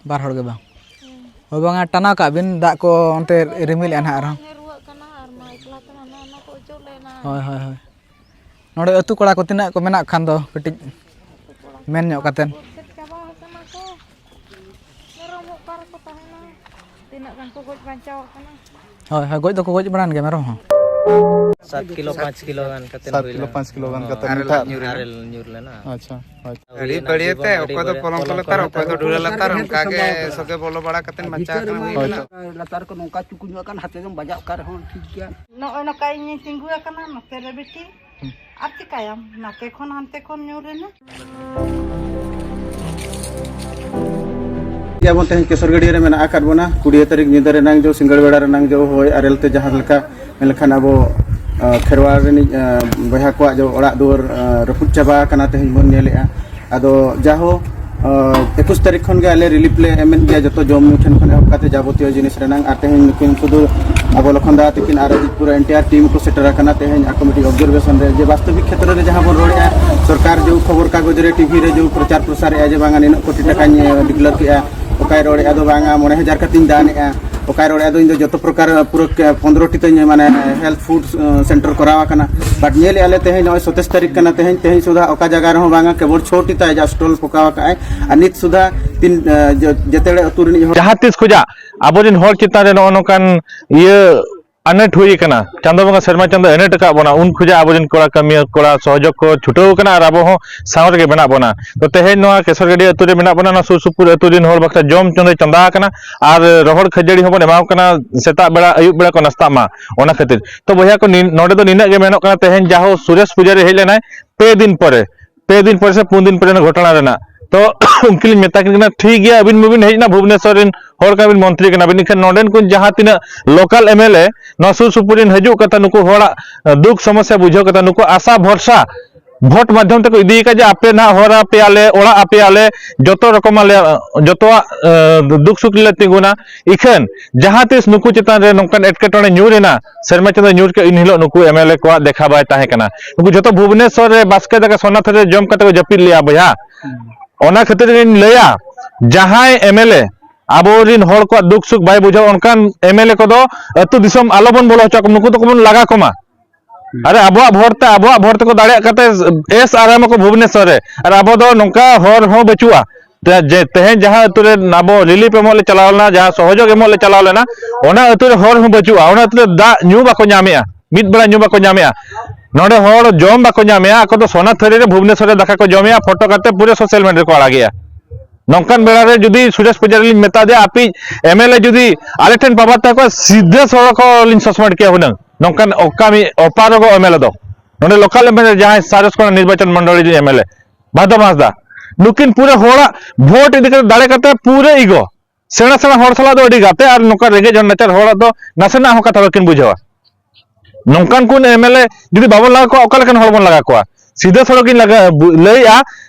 ᱵᱟᱨ ᱦᱚᱲ ᱜᱮ ᱵᱟᱝ? ᱦᱮᱸ᱾ ᱦᱳᱭ ᱵᱟᱝᱟ, ᱴᱟᱱᱟᱣ ᱠᱟᱜ ᱵᱤᱱ, ᱫᱟᱜ ᱠᱚ ᱚᱱᱛᱮ ᱨᱤᱢᱤᱞᱮᱜᱼᱟ ᱱᱟᱦᱟᱜ ᱟᱨᱦᱚᱸ᱾ ᱵᱟᱝ ᱮ ᱨᱩᱣᱟᱹᱜ ᱠᱟᱱᱟ, ᱟᱨ ᱢᱟ ᱮᱠᱞᱟ ᱛᱮ ᱦᱟᱱᱟ ᱱᱟ ᱠᱚ ᱦᱳᱭ, ᱦᱳᱭ, ᱦᱳᱭ᱾ ᱱᱚᱰᱮ ᱟᱹᱛᱩ ᱠᱚᱲᱟ ᱠᱚ ᱛᱤᱱᱟᱹᱜ ᱠᱚ ᱢᱮᱱᱟᱜ ᱠᱷᱟᱱ ᱫᱚ ᱠᱟᱹᱴᱤᱡ ᱢᱮᱱ ᱧᱚᱜ ᱠᱟᱛᱮᱫ᱾ ᱪᱟᱵᱟ ᱟᱠᱟᱱᱟ ᱠᱚ᱾ ᱢᱮᱨᱚᱢ ᱚᱠᱟ ᱨᱮᱠᱚ ᱛᱟᱦᱮᱱᱟ? ᱛᱤᱱᱟᱹᱜ ᱜᱟᱱ ᱠᱚ ᱜᱚᱡ ᱵᱟᱧᱪᱟᱣ ᱟᱠᱟᱱᱟ? ᱦᱳᱭ, ᱦᱳᱭ, ᱜᱚᱡ ᱫᱚᱠᱚ ᱜᱚᱡ ᱵᱟᱲᱟᱭᱮᱱ ᱜᱮᱭᱟ ᱢᱮᱨᱚᱢ ᱦᱚᱸ᱾ ᱥᱟᱛ ᱠᱤᱞᱳ, ᱯᱟᱸᱪ ᱠᱤᱞᱳ ᱜᱟᱱ ᱠᱟᱛᱮ ᱥᱟᱛ ᱦᱩᱭ ᱠᱤᱞᱳ, ᱞᱮᱱᱟ᱾ ᱯᱟᱸᱪ ᱠᱤᱞᱳ ᱜᱟᱱ ᱠᱟᱛᱮ ᱟᱨᱮᱞ ᱢᱤᱫᱴᱟᱜ ᱧᱩᱨ ᱞᱮᱱᱟ᱾ ᱟᱨᱮᱞ ᱧᱩᱨ ᱞᱮᱱᱟ᱾ ᱟᱪᱪᱷᱟ, ᱦᱳᱭ᱾ ᱟᱹᱰᱤ ᱵᱟᱹᱲᱤᱡ ᱛᱮ, ᱚᱠᱚᱭ ᱫᱚ ᱯᱚᱞᱚᱝ ᱠᱚ ᱞᱟᱛᱟᱨ, ᱚᱠᱚᱭ ᱫᱚ ᱰᱷᱩᱞᱟᱹ ᱞᱟᱛᱟᱨ, ᱚᱱᱠᱟ ᱜᱮ ᱥᱚᱜᱮ ᱵᱚᱞᱚ ᱵᱟᱲᱟ ᱠᱟᱛᱮ ᱵᱟᱧᱪᱟᱣ ᱠᱟᱱᱟ᱾ ᱦᱳᱭ᱾ ᱞᱟᱛᱟᱨ ᱠᱚ ᱱᱚᱝᱠᱟ ᱪᱩᱠᱩ ᱧᱚᱜ ᱟᱠᱟᱱ, ᱦᱟᱛᱮ ᱫᱚᱢ ᱵᱟᱡᱟᱣ ᱚᱠᱟ ᱨᱮᱦᱚᱸ ᱴᱷᱤᱠ ᱜᱮᱭᱟ᱾ ᱱᱚᱜᱼᱚᱭ ᱱᱚᱝᱠᱟ ᱤᱧᱤᱧ ᱛᱤᱸᱜᱩ ᱟᱠᱟᱱᱟ ᱱᱚᱛᱮ ᱨᱮ ᱵᱤᱴᱤ᱾ ᱦᱩᱸ᱾ ᱟᱨ ᱪᱤᱠᱟᱹᱭᱟᱢ? ᱱᱟᱛᱮ ᱠᱷᱚᱱ ᱦᱟᱱᱛᱮ ᱠᱷᱚᱱ ᱧᱩᱨ ᱮᱱᱟ᱾ ᱜᱮᱭᱟᱵᱚᱱ ᱛᱮᱦᱮᱧ ᱠᱮᱥᱚᱨ ᱜᱟᱹᱰᱭᱟᱹ ᱨᱮ ᱢᱮᱱᱟᱜ ᱟᱠᱟᱫ ᱵᱚᱱᱟ᱾ ᱠᱩᱲᱤ ᱛᱟᱹᱨᱤᱠᱷ ᱧᱤᱫᱟᱹ ᱨᱮᱱᱟᱝ ᱡᱚ, ᱥᱤᱸᱜᱟᱹᱲ ᱵᱮᱲᱟ ᱨᱮᱱᱟᱝ ᱡᱚ, ᱦᱚᱭ ᱟᱨᱮᱞ ᱛᱮ ᱡᱟᱦᱟᱸ ᱞᱮᱠᱟ, ᱢᱮᱱ ᱞᱮᱠᱷᱟᱱ ᱟᱵᱚ, ᱟᱸ, ᱠᱷᱮᱨᱣᱟᱲ ᱨᱤᱱᱤᱡ, ᱟᱸ, ᱵᱚᱭᱦᱟ ᱠᱚᱣᱟᱜ ᱡᱚ ᱚᱲᱟᱜ ᱫᱩᱣᱟᱹᱨ, ᱟᱸ, ᱨᱟᱹᱯᱩᱫ ᱪᱟᱵᱟ ᱟᱠᱟᱱᱟ, ᱛᱮᱦᱮᱧ ᱵᱚᱱ ᱧᱮᱞᱮᱜᱼᱟ᱾ ᱟᱫᱚ ᱡᱟᱦᱳ, ᱟᱸ, ᱮᱠᱩᱥ ᱛᱟᱹᱨᱤᱠᱷ ᱠᱷᱚᱱ ᱜᱮ ᱟᱞᱮ relief ᱞᱮ ᱮᱢᱮᱫ ᱜᱮᱭᱟ, ᱡᱚᱛᱚ ᱡᱚᱢ ᱧᱩ ᱴᱷᱮᱱ ᱠᱷᱚᱱ ᱮᱦᱚᱵ ᱠᱟᱛᱮ ᱡᱟᱵᱚᱛᱤᱭᱚ ᱡᱤᱱᱤᱥ ᱨᱮᱱᱟᱝ᱾ ᱟᱨ ᱛᱮᱦᱮᱧ ᱱᱩᱠᱤᱱ ᱥᱩᱫᱷᱩ ᱟᱵᱚ ᱞᱚᱠᱷᱚᱱ ᱫᱟ ᱛᱤᱠᱤᱱ ᱟᱨ ᱟᱹᱡᱤᱡ ᱯᱩᱨᱟᱹ entire team ᱠᱚ ᱥᱮᱴᱮᱨ ᱟᱠᱟᱱᱟ᱾ ᱛᱮᱦᱮᱧ ᱟᱠᱚ ᱢᱤᱫᱴᱤᱡ observation ᱨᱮ ᱡᱮ ᱵᱟᱥᱛᱚᱵᱤᱠ ᱠᱷᱮᱛᱨᱚ ᱨᱮ ᱡᱟᱦᱟᱸ ᱵᱚᱱ ᱨᱚᱲᱮᱜᱼᱟ, ᱥᱚᱨᱠᱟᱨ ᱡᱮ ᱠᱷᱚᱵᱚᱨ ᱠᱟᱜᱚᱡᱽ ᱨᱮ, TV ᱨᱮ ᱡᱮ ᱯᱨᱚᱪᱟᱨ ᱯᱨᱚᱥᱟᱨᱮᱜᱼᱟ ᱡᱮ ᱵᱟᱝᱟ ᱱᱤᱱᱟᱹᱜ ᱠᱳᱴᱤ ᱴᱟᱠᱟᱧ, ᱟᱸ, declare ᱠᱮᱜᱼᱟ, ᱚᱠᱟᱭ ᱨᱚᱲᱮᱜᱼᱟ ᱫᱚ ᱵᱟᱝᱟ ᱢᱚᱬᱮ ᱦᱟᱡᱟᱨ ᱠᱟᱛᱮᱧ ᱫᱟᱱᱮᱜᱼᱟ, ᱚᱠᱟᱭ ᱨᱚᱲᱮᱜᱼᱟ ᱫᱚ ᱤᱧ ᱫᱚ ᱡᱚᱛᱚ ᱯᱨᱚᱠᱟᱨ ᱯᱩᱨᱟᱹ ᱠᱮ-, ᱯᱚᱱᱫᱽᱨᱚ ᱴᱤ ᱛᱟᱹᱧ ᱢᱟᱱᱮ health food, ᱟᱸ, center ᱠᱚᱨᱟᱣ ᱟᱠᱟᱱᱟ᱾ But ᱧᱮᱞᱮᱜᱼᱟ ᱞᱮ ᱛᱮᱦᱮᱧ ᱱᱚᱜᱼᱚᱭ ᱥᱚᱛᱟᱭᱤᱥ ᱛᱟᱹᱨᱤᱠᱷ ᱠᱟᱱᱟ, ᱛᱮᱦᱮᱧ, ᱛᱮᱦᱮᱧ ᱥᱩᱫᱷᱟ ᱚᱠᱟ ᱡᱟᱭᱜᱟ ᱨᱮᱦᱚᱸ ᱵᱟᱝᱟ, ᱠᱮᱵᱚᱞ ᱪᱷᱚ ᱴᱤ ᱛᱟᱭ ᱡᱟ stall ᱯᱚᱠᱟᱣ ᱟᱠᱟᱜᱼᱟᱭ᱾ ᱟᱨ ᱱᱤᱛ ᱥᱩᱫᱷᱟ ᱛᱤᱱ, ᱟᱸ, ᱡᱮ-, ᱡᱮᱛᱮᱲᱮ ᱟᱹᱛᱩ ᱨᱤᱱᱤᱡ ᱦᱚᱲ ᱡᱟᱦᱟᱸ ᱛᱤᱥ ᱠᱷᱚᱡᱟᱜ ᱟᱵᱚᱨᱮᱱ ᱦᱚᱲ ᱪᱮᱛᱟᱱ ᱨᱮ ᱱᱚᱜᱼᱚ ᱱᱚᱝᱠᱟᱱ ᱤᱭᱟᱹ ᱟᱱᱟᱴ ᱦᱩᱭ ᱟᱠᱟᱱᱟ, ᱪᱟᱸᱫᱚ ᱵᱚᱸᱜᱟ ᱥᱮᱨᱢᱟ ᱪᱟᱸᱫᱚ ᱟᱱᱟᱴ ᱟᱠᱟᱫ ᱵᱚᱱᱟ, ᱩᱱ ᱠᱷᱚᱡᱟᱜ ᱟᱵᱚᱨᱮᱱ ᱠᱚᱲᱟ ᱠᱟᱹᱢᱤᱭᱟᱹ ᱠᱚᱲᱟ ᱥᱚᱦᱚᱡᱳᱜᱽ ᱠᱚ ᱪᱷᱩᱴᱟᱹᱣ ᱟᱠᱟᱱᱟ ᱟᱨ ᱟᱵᱚ ᱦᱚᱸ ᱥᱟᱶ ᱨᱮᱜᱮ ᱢᱮᱱᱟᱜ ᱵᱚᱱᱟ᱾ ᱛᱚ ᱛᱮᱦᱮᱧ ᱱᱚᱣᱟ ᱠᱮᱥᱚᱨ ᱜᱟᱹᱰᱭᱟᱹ ᱟᱹᱛᱩ ᱨᱮ ᱢᱮᱱᱟᱜ ᱵᱚᱱᱟ, ᱱᱚᱣᱟ ᱥᱩᱨ ᱥᱩᱯᱩᱨ ᱟᱹᱛᱩ ᱨᱮᱱ ᱦᱚᱲ ᱵᱟᱠᱷᱨᱟ ᱡᱚᱢ ᱪᱚᱸᱫᱟᱭ ᱪᱚᱸᱫᱟ ᱟᱠᱟᱱᱟ ᱟᱨ ᱨᱚᱦᱚᱲ ᱠᱷᱟᱹᱡᱟᱹᱲᱤ ᱦᱚᱸᱵᱚᱱ ᱮᱢᱟ ᱠᱚ ᱠᱟᱱᱟ, ᱥᱮᱛᱟᱜ ᱵᱮᱲᱟ ᱟᱹᱭᱩᱵ ᱵᱮᱲᱟ ᱠᱚ ᱱᱟᱥᱛᱟᱜ ᱢᱟ᱾ ᱚᱱᱟ ᱠᱷᱟᱹᱛᱤᱨ ᱛᱚ ᱵᱚᱭᱦᱟ ᱠᱚ, ᱱᱤ-, ᱱᱚᱰᱮ ᱫᱚ ᱱᱤᱱᱟᱹᱜ ᱜᱮ ᱢᱮᱱᱚᱜ ᱠᱟᱱᱟ, ᱛᱮᱦᱮᱧ ᱡᱟᱦᱳ ᱥᱩᱨᱮᱥ ᱯᱩᱡᱟᱨᱤ ᱦᱮᱡ ᱞᱮᱱᱟᱭ ᱯᱮ ᱫᱤᱱ ᱯᱚᱨᱮ, ᱯᱮ ᱫᱤᱱ ᱯᱚᱨᱮ ᱥᱮ ᱯᱩᱱ ᱫᱤᱱ ᱯᱚᱨᱮ ᱚᱱᱟ ᱜᱷᱚᱴᱚᱱᱟ ᱨᱮᱱᱟᱜ᱾ ᱛᱚ ᱩᱱᱠᱤᱱ ᱞᱤᱧ ᱢᱮᱛᱟ ᱠᱤᱱ ᱠᱟᱱᱟ, ᱴᱷᱤᱠ ᱜᱮᱭᱟ, ᱟᱹᱵᱤᱱ ᱢᱟᱵᱤᱱ ᱦᱮᱡ ᱮᱱᱟ, ᱵᱷᱩᱵᱽᱱᱮᱥᱚᱨ ᱨᱮᱱ ᱦᱚᱲ ᱠᱟᱱᱟ ᱵᱤᱱ, ᱢᱚᱱᱛᱨᱤ ᱠᱟᱱᱟ ᱵᱤᱱ, ᱮᱱᱠᱷᱟᱱ ᱱᱚᱰᱮᱱ ᱠᱚ ᱡᱟᱦᱟᱸ ᱛᱤᱱᱟᱹᱜ local MLA ᱱᱚᱣᱟ ᱥᱩᱨ ᱥᱩᱯᱩᱨ ᱨᱮᱱ ᱦᱤᱡᱩᱜ ᱠᱟᱛᱷᱟ, ᱱᱩᱠᱩ ᱦᱚᱲᱟᱜ, ᱮ, ᱫᱩᱠ ᱥᱚᱢᱚᱥᱥᱟ ᱵᱩᱡᱷᱟᱹᱣ ᱠᱟᱛᱮ ᱱᱩᱠᱩ ᱟᱥᱟ ᱵᱷᱚᱨᱥᱟ ᱵᱷᱳᱴ ᱢᱟᱫᱽᱫᱷᱚᱢ ᱛᱮᱠᱚ ᱤᱫᱤ ᱟᱠᱟᱫ ᱡᱮ ᱟᱯᱮ ᱱᱟᱦᱟᱜ ᱦᱚᱨ ᱟᱯᱮᱭᱟᱞᱮ, ᱚᱲᱟᱜ ᱟᱯᱮᱭᱟᱞᱮ, ᱡᱚᱛᱚ ᱨᱚᱠᱚᱢ ᱟᱞᱮ, ᱮ, ᱡᱚᱛᱚᱣᱟᱜ, ᱮ, ᱫᱩᱠ ᱥᱩᱠ ᱨᱮᱞᱮ ᱛᱤᱸᱜᱩᱱᱟ᱾ ᱤᱠᱷᱟᱹᱱ ᱡᱟᱦᱟᱸ ᱛᱤᱥ ᱱᱩᱠᱩ ᱪᱮᱛᱟᱱ ᱨᱮ ᱱᱚᱝᱠᱟᱱ ᱮᱴᱠᱮᱴᱚᱬᱮ ᱧᱩᱨ ᱮᱱᱟ, ᱥᱮᱨᱢᱟ ᱪᱟᱸᱫᱚ ᱧᱩᱨ ᱠᱮᱫ, ᱤᱱ ᱦᱤᱞᱳᱜ ᱱᱩᱠᱩ MLA ᱠᱚᱣᱟᱜ ᱫᱮᱠᱷᱟ ᱵᱟᱭ ᱛᱟᱦᱮᱸ ᱠᱟᱱᱟ᱾ ᱱᱩᱠᱩ ᱡᱚᱛᱚ ᱵᱷᱩᱵᱽᱱᱮᱥᱚᱨ ᱨᱮ ᱵᱟᱥᱠᱮ ᱫᱟᱠᱟ ᱥᱚᱱᱟ ᱛᱷᱟᱹᱨᱤ ᱨᱮ ᱡᱚᱢ ᱠᱟᱛᱮ ᱠᱚ ᱡᱟᱹᱯᱤᱫ ᱞᱮᱜᱼᱟ ᱵᱚᱭᱦᱟ᱾ ᱚᱱᱟ ᱠᱷᱟᱹᱛᱤᱨ ᱜᱤᱧ ᱞᱟᱹᱭᱟ, ᱡᱟᱦᱟᱸᱭ MLA ᱟᱵᱚᱨᱤᱱ ᱦᱚᱲ ᱠᱚᱣᱟᱜ ᱫᱩᱠ ᱥᱩᱠ ᱵᱟᱭ ᱵᱩᱡᱷᱟᱹᱣᱟ, ᱚᱱᱠᱟᱱ MLA ᱠᱚᱫᱚ ᱟᱹᱛᱩ ᱫᱤᱥᱚᱢ ᱟᱞᱚᱵᱚᱱ ᱵᱚᱞᱚ ᱦᱚᱪᱚ ᱟᱠᱚ, ᱱᱩᱠᱩ ᱫᱚᱠᱚ ᱵᱚᱱ ᱞᱟᱜᱟ ᱠᱚᱢᱟ᱾ ᱟᱨᱮ, ᱟᱵᱚᱣᱟᱜ ᱵᱷᱳᱴ ᱛᱮ, ᱟᱵᱚᱣᱟᱜ ᱵᱷᱳᱴ ᱛᱮᱠᱚ ᱫᱟᱲᱮᱭᱟᱜ ᱠᱟᱛᱮ ᱮᱥ ᱟᱨ ᱮᱢ ᱟᱠᱚ ᱵᱷᱩᱵᱽᱱᱮᱥᱚᱨ ᱨᱮ, ᱟᱨ ᱟᱵᱚ ᱫᱚ ᱱᱚᱝᱠᱟ ᱦᱚᱨ ᱦᱚᱸ ᱵᱟᱹᱪᱩᱜᱼᱟ᱾ ᱛᱮ-, ᱡᱮ ᱛᱮᱦᱮᱧ ᱡᱟᱦᱟᱸ ᱟᱹᱛᱩ ᱨᱮ ᱟᱵᱚ ᱨᱤᱞᱤᱯ ᱮᱢᱚᱜ ᱞᱮ ᱪᱟᱞᱟᱣ ᱞᱮᱱᱟ, ᱡᱟᱦᱟᱸ ᱥᱚᱦᱚᱡᱳᱜᱽ ᱮᱢᱚᱜ ᱞᱮ ᱪᱟᱞᱟᱣ ᱞᱮᱱᱟ, ᱚᱱᱟ ᱟᱹᱛᱩ ᱨᱮ ᱦᱚᱲ ᱦᱚᱸ ᱵᱟᱹᱪᱩᱜᱼᱟ, ᱚᱱᱟ ᱟᱹᱛᱩ ᱨᱮ ᱫᱟᱜ ᱧᱩ ᱵᱟᱠᱚ ᱧᱟᱢᱮᱜᱼᱟ, ᱢᱤᱫ ᱵᱮᱲᱟ ᱧᱩ ᱵᱟᱠᱚ ᱧᱟᱢᱮᱜᱼᱟ᱾ ᱱᱚᱰᱮ ᱦᱚᱲ ᱡᱚᱢ ᱵᱟᱠᱚ ᱧᱟᱢᱮᱜᱼᱟ, ᱟᱠᱚ ᱫᱚ ᱥᱚᱱᱟ ᱛᱷᱟᱹᱨᱤ ᱨᱮ ᱵᱷᱩᱵᱽᱱᱮᱥᱚᱨ ᱨᱮ ᱫᱟᱠᱟ ᱠᱚ ᱡᱚᱢᱮᱜᱼᱟ, ᱯᱷᱳᱴᱳ ᱠᱟᱛᱮ ᱯᱩᱨᱟᱹ ᱥᱳᱥᱟᱞ ᱢᱤᱰᱤᱭᱟ ᱨᱮᱠᱚ ᱟᱲᱟᱜᱮᱜᱼᱟ᱾ ᱱᱚᱝᱠᱟᱱ ᱵᱮᱲᱟ ᱨᱮ ᱡᱩᱫᱤ ᱥᱩᱨᱮᱥ ᱯᱩᱡᱟᱨᱤ ᱞᱤᱧ ᱢᱮᱛᱟ ᱫᱮᱭᱟ, ᱟᱯᱮ ᱮᱢ ᱮᱞ ᱮ ᱡᱩᱫᱤ ᱟᱞᱮ ᱴᱷᱮᱱ ᱯᱟᱣᱟᱨ ᱛᱟᱦᱮᱸ ᱠᱚᱜᱼᱟ, ᱥᱤᱫᱷᱟᱹ ᱥᱚᱲᱚᱠ ᱦᱚᱸ ᱞᱤᱧ ᱥᱟᱥᱯᱮᱱᱰ ᱠᱮᱭᱟ ᱦᱩᱱᱟᱹᱝ, ᱱᱚᱝᱠᱟᱱ ᱚᱠᱟ ᱢᱤᱫ ᱚᱯᱟᱨᱚᱜᱚ ᱮᱢ ᱮᱞ ᱮ ᱫᱚ᱾ ᱱᱚᱰᱮ ᱞᱳᱠᱟᱞ ᱮᱢ ᱮᱞ ᱮ ᱡᱟᱦᱟᱸᱭ ᱥᱟᱨᱮᱥ ᱠᱷᱚᱱᱟᱜ ᱱᱤᱨᱵᱟᱪᱚᱱ ᱢᱚᱱᱰᱚᱞᱤ ᱨᱤᱱ ᱮᱢ ᱮᱞ ᱮ ᱵᱷᱟᱫᱚ ᱦᱟᱸᱥᱫᱟ, ᱱᱩᱠᱤᱱ ᱯᱩᱨᱟᱹ ᱦᱚᱲᱟᱜ ᱵᱷᱳᱴ ᱤᱫᱤ ᱠᱟᱛᱮ ᱫᱟᱲᱮ ᱠᱟᱛᱮ ᱯᱩᱨᱟᱹ ᱤᱜᱚ᱾ ᱥᱮᱬᱟ ᱥᱮᱬᱟ ᱦᱚᱲ ᱥᱟᱞᱟᱜ ᱫᱚ ᱟᱹᱰᱤ ᱜᱟᱛᱮ, ᱟᱨ ᱱᱚᱝᱠᱟ ᱨᱮᱸᱜᱮᱡ ᱦᱚᱲ ᱱᱟᱪᱟᱨ ᱦᱚᱲᱟᱜ ᱫᱚ ᱱᱟᱥᱮᱱᱟᱜ ᱦᱚᱸ ᱠᱟᱛᱷᱟ ᱵᱟᱹᱠᱤᱱ ᱵᱩᱡᱷᱟᱹᱣᱟ᱾ ᱱᱚᱝᱠᱟᱱ ᱠᱚ ᱮᱢ ᱮᱞ ᱮ ᱡᱩᱫᱤ ᱵᱟᱵᱚᱱ ᱞᱟᱜᱟ ᱠᱚᱣᱟ, ᱚᱠᱟ ᱞᱮᱠᱟᱱ ᱦᱚᱲ ᱵᱚᱱ ᱞᱟᱜᱟ ᱠᱚᱣᱟ? ᱥᱤᱫᱷᱟᱹ ᱥᱚᱲᱚᱠ ᱤᱧ ᱞᱟᱜᱟ-, ᱵᱩ-, ᱞᱟᱹᱭᱮᱜᱼᱟ,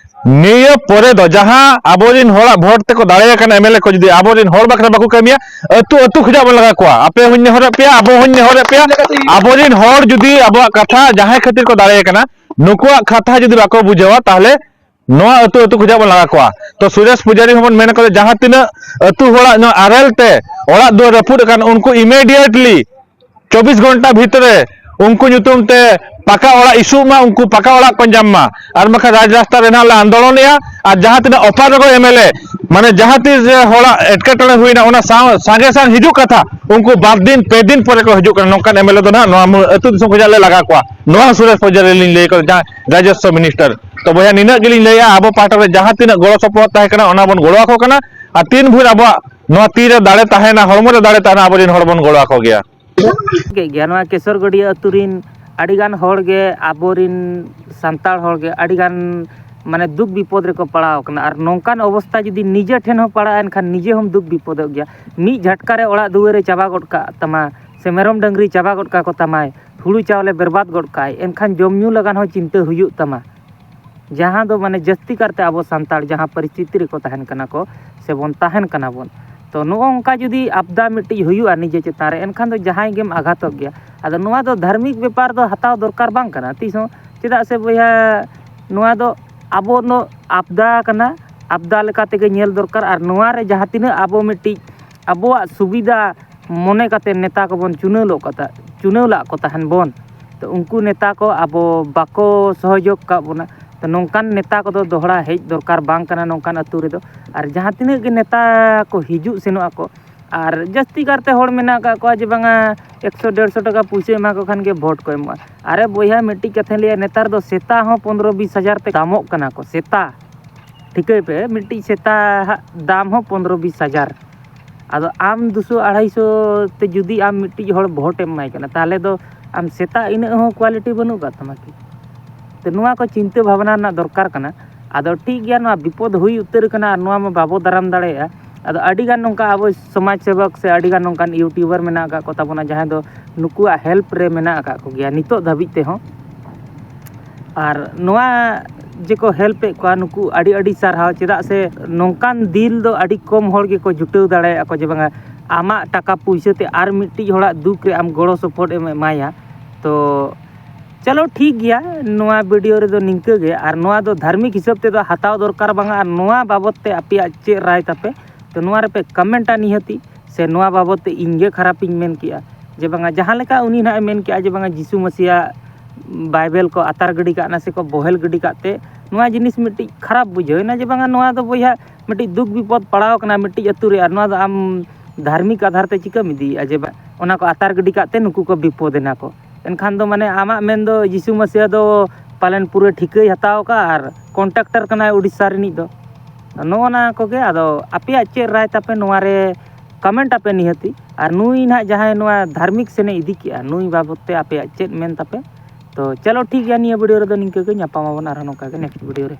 ᱱᱤᱭᱟᱹ ᱯᱚᱨᱮ ᱫᱚ ᱡᱟᱦᱟᱸ ᱟᱵᱚᱨᱮᱱ ᱦᱚᱲᱟᱜ ᱵᱷᱳᱴ ᱛᱮᱠᱚ ᱫᱟᱲᱮ ᱟᱠᱟᱱ ᱮᱢ ᱮᱞ ᱮ ᱠᱚ ᱡᱩᱫᱤ ᱟᱵᱚᱨᱮᱱ ᱦᱚᱲ ᱵᱟᱠᱷᱨᱟ ᱵᱟᱠᱚ ᱠᱟᱹᱢᱤᱭᱟ, ᱟᱹᱛᱩ ᱟᱹᱛᱩ ᱠᱷᱚᱱᱟᱜ ᱵᱚᱱ ᱞᱟᱜᱟ ᱠᱚᱣᱟ᱾ ᱟᱯᱮ ᱦᱚᱸᱧ ᱱᱮᱦᱚᱨᱮᱫ ᱯᱮᱭᱟ, ᱟᱵᱚ ᱦᱚᱸᱧ ᱱᱮᱦᱚᱨᱮᱫ ᱯᱮᱭᱟ, ᱟᱵᱚᱨᱮᱱ ᱦᱚᱲ ᱡᱩᱫᱤ ᱟᱵᱚᱣᱟᱜ ᱠᱟᱛᱷᱟ ᱡᱟᱦᱟᱸᱭ ᱠᱷᱟᱹᱛᱤᱨ ᱠᱚ ᱫᱟᱲᱮ ᱟᱠᱟᱱᱟ, ᱱᱩᱠᱩᱣᱟᱜ ᱠᱟᱛᱷᱟ ᱡᱩᱫᱤ ᱵᱟᱠᱚ ᱵᱩᱡᱷᱟᱹᱣᱟ, ᱛᱟᱦᱚᱞᱮ ᱱᱚᱣᱟ ᱟᱹᱛᱩ ᱟᱹᱛᱩ ᱠᱷᱚᱱᱟᱜ ᱵᱚᱱ ᱞᱟᱜᱟ ᱠᱚᱣᱟ᱾ ᱛᱚ ᱥᱩᱨᱮᱥ ᱯᱩᱡᱟᱨᱤ ᱦᱚᱸᱵᱚᱱ ᱢᱮᱱ ᱠᱟᱫᱟ, ᱡᱟᱦᱟᱸ ᱛᱤᱱᱟᱹᱜ ᱟᱹᱛᱩ ᱦᱚᱲᱟᱜ ᱱᱚᱣᱟ ᱟᱨᱮᱞ ᱛᱮ ᱚᱲᱟᱜ ᱫᱩᱣᱟᱹᱨ ᱨᱟᱹᱯᱩᱫ ᱟᱠᱟᱱ, ᱩᱱᱠᱩ immediately ᱪᱚᱵᱵᱤᱥ ᱜᱷᱚᱱᱴᱟ ᱵᱷᱤᱛᱨᱤ ᱩᱱᱠᱩ ᱧᱩᱛᱩᱢ ᱛᱮ ᱯᱟᱠᱟ ᱚᱲᱟᱜ ᱤᱥᱩᱜ ᱢᱟ, ᱩᱱᱠᱩ ᱯᱟᱠᱟ ᱚᱲᱟᱜ ᱠᱚ ᱧᱟᱢ ᱢᱟ᱾ ᱟᱨ ᱵᱟᱠᱷᱟᱱ ᱨᱟᱡᱽ ᱨᱟᱥᱛᱟ ᱨᱮ ᱱᱟᱦᱟᱜ ᱞᱮ ᱟᱱᱫᱳᱞᱚᱱᱮᱜᱼᱟ᱾ ᱟᱨ ᱡᱟᱦᱟᱸ ᱛᱤᱱᱟᱹᱜ ᱚᱯᱟᱨᱚᱜᱚ ᱮᱢ ᱮᱞ ᱮ, ᱢᱟᱱᱮ ᱡᱟᱦᱟᱸ ᱛᱤᱥ ᱨᱮ ᱦᱚᱲᱟᱜ ᱮᱴᱠᱮᱴᱚᱬᱮ ᱦᱩᱭᱱᱟ, ᱚᱱᱟ ᱥᱟᱶ, ᱥᱟᱸᱜᱮ ᱥᱟᱝ ᱦᱤᱡᱩᱜ ᱠᱟᱛᱷᱟ, ᱩᱱᱠᱩ ᱵᱟᱨ ᱫᱤᱱ ᱯᱮ ᱫᱤᱱ ᱯᱚᱨᱮ ᱠᱚ ᱦᱤᱡᱩᱜ ᱠᱟᱱᱟ᱾ ᱱᱚᱝᱠᱟᱱ ᱮᱢ ᱮᱞ ᱮ ᱫᱚ ᱱᱟᱦᱟᱜ ᱱᱚᱣᱟ ᱢᱩ-, ᱟᱹᱛᱩ ᱫᱤᱥᱚᱢ ᱠᱷᱚᱱᱟᱜ ᱞᱮ ᱞᱟᱜᱟ ᱠᱚᱣᱟ᱾ ᱱᱚᱣᱟ ᱦᱚᱸ ᱥᱩᱨᱮᱥ ᱯᱚᱡᱟᱨᱤ ᱞᱤᱧ ᱞᱟᱹᱭ ᱠᱟᱫᱟ, ᱡᱟᱦᱟᱸ ᱨᱟᱡᱚᱥᱥᱚ ᱢᱤᱱᱤᱥᱴᱟᱨ᱾ ᱛᱚ ᱵᱚᱭᱦᱟ, ᱱᱤᱱᱟᱹᱜ ᱜᱮᱞᱤᱧ ᱞᱟᱹᱭᱟ, ᱟᱵᱚ ᱯᱟᱦᱴᱟ ᱨᱮ ᱡᱟᱦᱟᱸ ᱛᱤᱱᱟᱹᱜ ᱜᱚᱲᱚ ᱥᱚᱯᱚᱦᱚᱫ ᱛᱟᱦᱮᱸ ᱠᱟᱱᱟ, ᱚᱱᱟ ᱵᱚᱱ ᱜᱚᱲᱚ ᱟᱠᱚ ᱠᱟᱱᱟ᱾ ᱟᱨ ᱛᱤᱱ ᱵᱷᱳᱨ ᱟᱵᱚᱣᱟᱜ ᱱᱚᱣᱟ ᱛᱤ ᱨᱮ ᱫᱟᱲᱮ ᱛᱟᱦᱮᱱᱟ, ᱦᱚᱲᱢᱚ ᱨᱮ ᱫᱟᱲᱮ ᱛᱟᱦᱮᱱᱟ, ᱟᱵᱚᱨᱮᱱ ᱦᱚᱲ ᱵᱚᱱ ᱜᱚᱲᱚ ᱟᱠᱚ ᱜᱮᱭᱟ᱾ ᱠᱮᱫ ᱜᱮᱭᱟ᱾ ᱱᱚᱣᱟ ᱠᱮᱥᱚᱨ ᱜᱟᱹᱰᱭᱟᱹ ᱟᱹᱛᱩ ᱨᱤᱱ ᱟᱹᱰᱤᱜᱟᱱ ᱦᱚᱲ ᱜᱮ, ᱟᱵᱚᱨᱤᱱ ᱥᱟᱱᱛᱟᱲ ᱦᱚᱲ ᱜᱮ ᱟᱹᱰᱤᱜᱟᱱ, ᱢᱟᱱᱮ, ᱫᱩᱠ ᱵᱤᱯᱚᱫ ᱨᱮᱠᱚ ᱯᱟᱲᱟᱣ ᱟᱠᱟᱱᱟ᱾ ᱟᱨ ᱱᱚᱝᱠᱟᱱ ᱚᱵᱚᱥᱛᱟ ᱡᱩᱫᱤ ᱱᱤᱡᱮ ᱴᱷᱮᱱ ᱦᱚᱸ ᱯᱟᱲᱟᱜᱼᱟ, ᱮᱱᱠᱷᱟᱱ ᱱᱤᱡᱮ ᱦᱚᱸᱢ ᱫᱩᱠ ᱵᱤᱯᱚᱫᱚᱜ ᱜᱮᱭᱟ᱾ ᱢᱤᱫ ᱡᱷᱟᱴᱠᱟ ᱨᱮ ᱚᱲᱟᱜ ᱫᱩᱣᱟᱹᱨᱮ ᱪᱟᱵᱟ ᱜᱚᱫ ᱠᱟᱜ ᱛᱟᱢᱟ, ᱥᱮ ᱢᱮᱨᱚᱢ ᱰᱟᱹᱝᱨᱤ ᱪᱟᱵᱟ ᱜᱚᱫ ᱠᱟᱠᱚ ᱛᱟᱢᱟᱭ, ᱦᱩᱲᱩ ᱪᱟᱣᱞᱮ ᱵᱮᱨᱵᱟᱫ ᱜᱚᱫ ᱠᱟᱜᱼᱟᱭ, ᱮᱱᱠᱷᱟᱱ ᱡᱚᱢ ᱧᱩ ᱞᱟᱜᱟᱱ ᱦᱚᱸ ᱪᱤᱱᱛᱟᱹ ᱦᱩᱭᱩᱜ ᱛᱟᱢᱟ᱾ ᱡᱟᱦᱟᱸ ᱫᱚ, ᱢᱟᱱᱮ, ᱡᱟᱹᱥᱛᱤ ᱠᱟᱨᱛᱮ ᱟᱵᱚ ᱥᱟᱱᱛᱟᱲ ᱡᱟᱦᱟᱸ ᱯᱚᱨᱤᱥᱛᱷᱤᱛᱤ ᱨᱮᱠᱚ ᱛᱟᱦᱮᱱ ᱠᱟᱱᱟ ᱠᱚ, ᱥᱮᱵᱚᱱ ᱛᱟᱦᱮᱱ ᱠᱟᱱᱟ ᱵᱚᱱ, ᱛᱚ ᱱᱚᱜᱼᱚ ᱱᱚᱝᱠᱟ ᱡᱩᱫᱤ ᱟᱵᱫᱟ ᱢᱤᱫᱴᱤᱡ ᱦᱩᱭᱩᱜᱼᱟ ᱱᱤᱡᱮ ᱪᱮᱛᱟᱱ ᱨᱮ, ᱮᱱᱠᱷᱟᱱ ᱫᱚ ᱡᱟᱦᱟᱸᱭ ᱜᱮᱢ ᱟᱜᱷᱟᱛᱚᱜ ᱜᱮᱭᱟ᱾ ᱟᱫᱚ ᱱᱚᱣᱟ ᱫᱚ ᱫᱷᱟᱨᱢᱤᱠ ᱵᱮᱯᱟᱨ ᱫᱚ ᱦᱟᱛᱟᱣ ᱫᱚᱨᱠᱟᱨ ᱵᱟᱝ ᱠᱟᱱᱟ ᱛᱤᱥ ᱦᱚᱸ, ᱪᱮᱫᱟᱜ ᱥᱮ ᱵᱚᱭᱦᱟ, ᱱᱚᱣᱟ ᱫᱚ ᱟᱵᱚ ᱱᱚ-, ᱟᱵᱫᱟ ᱠᱟᱱᱟ, ᱟᱵᱫᱟ ᱞᱮᱠᱟ ᱛᱮᱜᱮ ᱧᱮᱞ ᱫᱚᱨᱠᱟᱨ᱾ ᱟᱨ ᱱᱚᱣᱟ ᱨᱮ ᱡᱟᱦᱟᱸ ᱛᱤᱱᱟᱹᱜ ᱟᱵᱚ ᱢᱤᱫᱴᱤᱡ ᱟᱵᱚᱣᱟᱜ ᱥᱩᱵᱤᱫᱷᱟ ᱢᱚᱱᱮ ᱠᱟᱛᱮ ᱱᱮᱛᱟ ᱠᱚᱵᱚᱱ ᱪᱩᱱᱟᱹᱣ ᱞᱚᱜ ᱠᱟᱛᱟ-, ᱪᱩᱱᱟᱹᱣ ᱞᱟᱜ ᱠᱚ ᱛᱟᱦᱮᱱ ᱵᱚᱱ, ᱛᱚ ᱩᱱᱠᱩ ᱱᱮᱛᱟ ᱠᱚ ᱟᱵᱚ ᱵᱟᱠᱚ ᱥᱚᱦᱚᱡᱳᱜᱽ ᱠᱟᱜ ᱵᱚᱱᱟ᱾ ᱛᱚ ᱱᱚᱝᱠᱟᱱ ᱱᱮᱛᱟ ᱠᱚᱫᱚ ᱫᱚᱦᱲᱟ ᱦᱮᱡ ᱫᱚᱨᱠᱟᱨ ᱵᱟᱝ ᱠᱟᱱᱟ ᱱᱚᱝᱠᱟᱱ ᱟᱹᱛᱩ ᱨᱮᱫᱚ᱾ ᱟᱨ ᱡᱟᱦᱟᱸ ᱛᱤᱱᱟᱹᱜ ᱜᱮ ᱱᱮᱛᱟ ᱠᱚ ᱦᱤᱡᱩᱜ ᱥᱮᱱᱚᱜ ᱟᱠᱚ, ᱟᱨ ᱡᱟᱹᱥᱛᱤ ᱠᱟᱨᱛᱮ ᱦᱚᱲ ᱢᱮᱱᱟᱜ ᱟᱠᱟᱫ ᱠᱚᱣᱟ ᱡᱮ ᱵᱟᱝᱟ ᱮᱠᱥᱚ ᱰᱮᱲᱥᱚ ᱴᱟᱠᱟ ᱯᱩᱭᱥᱟᱹ ᱮᱢᱟ ᱠᱚ ᱠᱷᱟᱱ ᱜᱮ ᱵᱷᱳᱴ ᱠᱚ ᱮᱢᱚᱜᱼᱟ᱾ ᱟᱨᱮ ᱵᱚᱭᱦᱟ, ᱢᱤᱫᱴᱤᱡ ᱠᱟᱛᱷᱟᱧ ᱞᱟᱹᱭᱟ, ᱱᱮᱛᱟᱨ ᱫᱚ ᱥᱮᱛᱟ ᱦᱚᱸ ᱯᱚᱱᱨᱚ ᱵᱤᱥ ᱦᱟᱡᱟᱨ ᱛᱮ ᱫᱟᱢᱚᱜ ᱠᱟᱱᱟ ᱠᱚ, ᱥᱮᱛᱟ᱾ ᱴᱷᱤᱠᱟᱹᱭ ᱯᱮ, ᱢᱤᱫᱴᱤᱡ ᱥᱮᱛᱟ ᱦᱟᱜ ᱫᱟᱢ ᱦᱚᱸ ᱯᱚᱱᱨᱚ ᱵᱤᱥ ᱦᱟᱡᱟᱨ᱾ ᱟᱫᱚ ᱟᱢ ᱫᱩᱥᱚ ᱟᱲᱟᱭᱥᱚ ᱛᱮ ᱡᱩᱫᱤ ᱟᱢ ᱢᱤᱫᱴᱤᱡ ᱦᱚᱲ ᱵᱷᱳᱴ ᱮᱢ ᱮᱢᱟᱭ ᱠᱟᱱᱟ, ᱛᱟᱦᱚᱞᱮ ᱫᱚ ᱟᱢ ᱥᱮᱛᱟ ᱤᱱᱟᱹᱜ ᱦᱚᱸ ᱠᱳᱣᱟᱞᱤᱴᱤ ᱵᱟᱹᱱᱩᱜ ᱟᱠᱟᱫ ᱛᱟᱢᱟ ᱠᱤ? ᱛᱚ ᱱᱚᱣᱟ ᱠᱚ ᱪᱤᱱᱛᱟᱹ ᱵᱷᱟᱵᱽᱱᱟ ᱨᱮᱱᱟᱜ ᱫᱚᱨᱠᱟᱨ ᱠᱟᱱᱟ᱾ ᱟᱫᱚ ᱴᱷᱤᱠ ᱜᱮᱭᱟ, ᱱᱚᱣᱟ ᱵᱤᱯᱚᱫ ᱦᱩᱭ ᱩᱛᱟᱹᱨ ᱠᱟᱱᱟ ᱟᱨ ᱱᱚᱣᱟ ᱢᱟ ᱵᱟᱵᱚ ᱫᱟᱨᱟᱢ ᱫᱟᱲᱮᱭᱟᱜᱼᱟ᱾ ᱟᱫᱚ ᱟᱹᱰᱤᱜᱟᱱ ᱱᱚᱝᱠᱟ ᱟᱵᱚ ᱥᱚᱢᱟᱡᱽ ᱥᱮᱵᱚᱠ ᱥᱮ ᱟᱹᱰᱤᱜᱟᱱ ᱱᱚᱝᱠᱟᱱ ᱤᱭᱩᱴᱩᱵᱟᱨ ᱢᱮᱱᱟᱜ ᱟᱠᱟᱫ ᱠᱚ ᱛᱟᱵᱚᱱᱟ, ᱡᱟᱦᱟᱸᱭ ᱫᱚ ᱱᱩᱠᱩᱣᱟᱜ ᱦᱮᱞᱯ ᱨᱮ ᱢᱮᱱᱟᱜ ᱟᱠᱟᱫ ᱠᱚᱜᱮᱭᱟ ᱱᱤᱛᱚᱜ ᱫᱷᱟᱹᱵᱤᱡ ᱛᱮᱦᱚᱸ᱾ ᱟᱨ ᱱᱚᱣᱟ ᱡᱮᱠᱚ ᱦᱮᱞᱯ ᱮᱫ ᱠᱚᱣᱟ, ᱱᱩᱠᱩ ᱟᱹᱰᱤ ᱟᱹᱰᱤ ᱥᱟᱨᱦᱟᱣ᱾ ᱪᱮᱫᱟᱜ ᱥᱮ ᱱᱚᱝᱠᱟᱱ ᱫᱤᱞ ᱫᱚ ᱟᱹᱰᱤ ᱠᱚᱢ ᱦᱚᱲ ᱜᱮᱠᱚ ᱡᱩᱴᱟᱹᱣ ᱫᱟᱲᱮᱭᱟᱜᱼᱟ ᱠᱚ, ᱡᱮ ᱵᱟᱝᱟ ᱟᱢᱟᱜ ᱴᱟᱠᱟ ᱯᱩᱭᱥᱟᱹ ᱛᱮ ᱟᱨ ᱢᱤᱫᱴᱤᱡ ᱦᱚᱲᱟᱜ ᱫᱩᱠ ᱨᱮ ᱟᱢ ᱜᱚᱲᱚ ᱥᱚᱯᱚᱦᱚᱫ ᱮᱢ ᱮᱢᱟᱭᱟ᱾ ᱛᱚ ᱪᱚᱞᱚ ᱴᱷᱤᱠ ᱜᱮᱭᱟ, ᱱᱚᱣᱟ ᱵᱷᱤᱰᱤᱭᱳ ᱨᱮᱫᱚ ᱱᱤᱝᱠᱟᱹ ᱜᱮ᱾ ᱟᱨ ᱱᱚᱣᱟ ᱫᱚ ᱫᱷᱟᱨᱢᱤᱠ ᱦᱤᱥᱟᱹᱵ ᱛᱮᱫᱚ ᱦᱟᱛᱟᱣ ᱫᱚᱨᱠᱟᱨ ᱵᱟᱝᱟ᱾ ᱟᱨ ᱱᱚᱣᱟ ᱵᱟᱵᱚᱛ ᱛᱮ ᱟᱯᱮᱭᱟᱜ ᱪᱮᱫ ᱨᱟᱭ ᱛᱟᱯᱮ, ᱛᱚ ᱱᱚᱣᱟ ᱨᱮᱯᱮ ᱠᱚᱢᱮᱱᱴᱟ ᱱᱤᱦᱟᱹᱛᱤ, ᱥᱮ ᱱᱚᱣᱟ ᱵᱟᱵᱚᱛ ᱛᱮ ᱤᱧ ᱜᱮ ᱠᱷᱟᱨᱟᱯᱤᱧ ᱢᱮᱱ ᱠᱮᱜᱼᱟ ᱡᱮ ᱵᱟᱝᱟ, ᱡᱟᱦᱟᱸ ᱞᱮᱠᱟ ᱩᱱᱤ ᱱᱟᱦᱟᱜ ᱮ ᱢᱮᱱ ᱠᱮᱜᱼᱟ ᱡᱮ ᱵᱟᱝᱟ ᱡᱤᱥᱩ ᱢᱟᱹᱥᱤᱭᱟᱜ ᱵᱟᱭᱵᱮᱞ ᱠᱚ ᱟᱛᱟᱨ ᱜᱤᱰᱤ ᱠᱟᱜ ᱱᱟ ᱥᱮ ᱠᱚ ᱵᱚᱦᱮᱞ ᱜᱤᱰᱤ ᱠᱟᱜ ᱛᱮ ᱱᱚᱣᱟ ᱡᱤᱱᱤᱥ ᱢᱤᱫᱴᱤᱡ ᱠᱷᱟᱨᱟᱯ ᱵᱩᱡᱷᱟᱹᱣ ᱮᱱᱟ ᱡᱮ ᱵᱟᱝᱟ, ᱱᱚᱣᱟ ᱫᱚ ᱵᱚᱭᱦᱟ ᱢᱤᱫᱴᱤᱡ ᱫᱩᱠ ᱵᱤᱯᱚᱫ ᱯᱟᱲᱟᱣ ᱠᱟᱱᱟ ᱢᱤᱫᱴᱤᱡ ᱟᱹᱛᱩ ᱨᱮ, ᱟᱨ ᱱᱚᱣᱟ ᱫᱚ ᱟᱢ ᱫᱷᱟᱨᱢᱤᱠ ᱟᱫᱷᱟᱨ ᱛᱮ ᱪᱤᱠᱟᱹᱢ ᱤᱫᱤᱭᱮᱫᱼᱟ ᱡᱮ ᱵᱟᱝ ᱚᱱᱟ ᱠᱚ ᱟᱛᱟᱨ ᱜᱤᱰᱤ ᱠᱟᱜ ᱛᱮ ᱱᱩᱠᱩ ᱠᱚ ᱵᱤᱯᱚᱫ ᱮᱱᱟ ᱠᱚ? ᱮᱱᱠᱷᱟᱱ ᱫᱚ ᱢᱟᱱᱮ ᱟᱢᱟᱜ ᱢᱮᱱ ᱫᱚ ᱡᱤᱥᱩ ᱢᱟᱹᱥᱤᱭᱟ ᱫᱚ ᱯᱟᱞᱮᱱ ᱯᱩᱨᱟᱹ ᱴᱷᱤᱠᱟᱹᱭ ᱦᱟᱛᱟᱣ ᱠᱟᱜᱼᱟ ᱟᱨ ᱠᱚᱱᱴᱨᱟᱠᱴᱟᱨ ᱠᱟᱱᱟᱭ ᱩᱰᱤᱥᱥᱟ ᱨᱤᱱᱤᱡ ᱫᱚ᱾ ᱱᱚᱜᱼᱚ ᱱᱟ ᱠᱚᱜᱮ᱾ ᱟᱫᱚ ᱟᱯᱮᱭᱟᱜ ᱪᱮᱫ ᱨᱟᱭ ᱛᱟᱯᱮ ᱱᱚᱣᱟ ᱨᱮ, ᱠᱚᱢᱮᱱᱴ ᱟᱯᱮ ᱱᱤᱦᱟᱹᱛᱤ᱾ ᱟᱨ ᱱᱩᱭ ᱱᱟᱦᱟᱜ ᱡᱟᱦᱟᱸᱭ ᱱᱚᱣᱟ ᱫᱷᱟᱨᱢᱤᱠ ᱥᱮᱱᱮ ᱤᱫᱤ ᱠᱮᱜᱼᱟ, ᱱᱩᱭ ᱵᱟᱵᱚᱛ ᱛᱮ ᱟᱯᱮᱭᱟᱜ ᱪᱮᱫ ᱢᱮᱱ ᱛᱟᱯᱮ? ᱛᱚ ᱪᱚᱞᱚ ᱴᱷᱤᱠ ᱜᱮᱭᱟ, ᱱᱤᱭᱟᱹ ᱵᱷᱤᱰᱤᱭᱳ ᱨᱮᱫᱚ ᱱᱤᱝᱠᱟᱹ ᱜᱮ, ᱧᱟᱯᱟᱢ ᱟᱵᱚᱱ ᱟᱨᱦᱚᱸ ᱱᱚᱝᱠᱟ ᱜᱮ ᱱᱮᱠᱥᱴ ᱵᱷᱤᱰᱤᱭᱳ ᱨᱮ᱾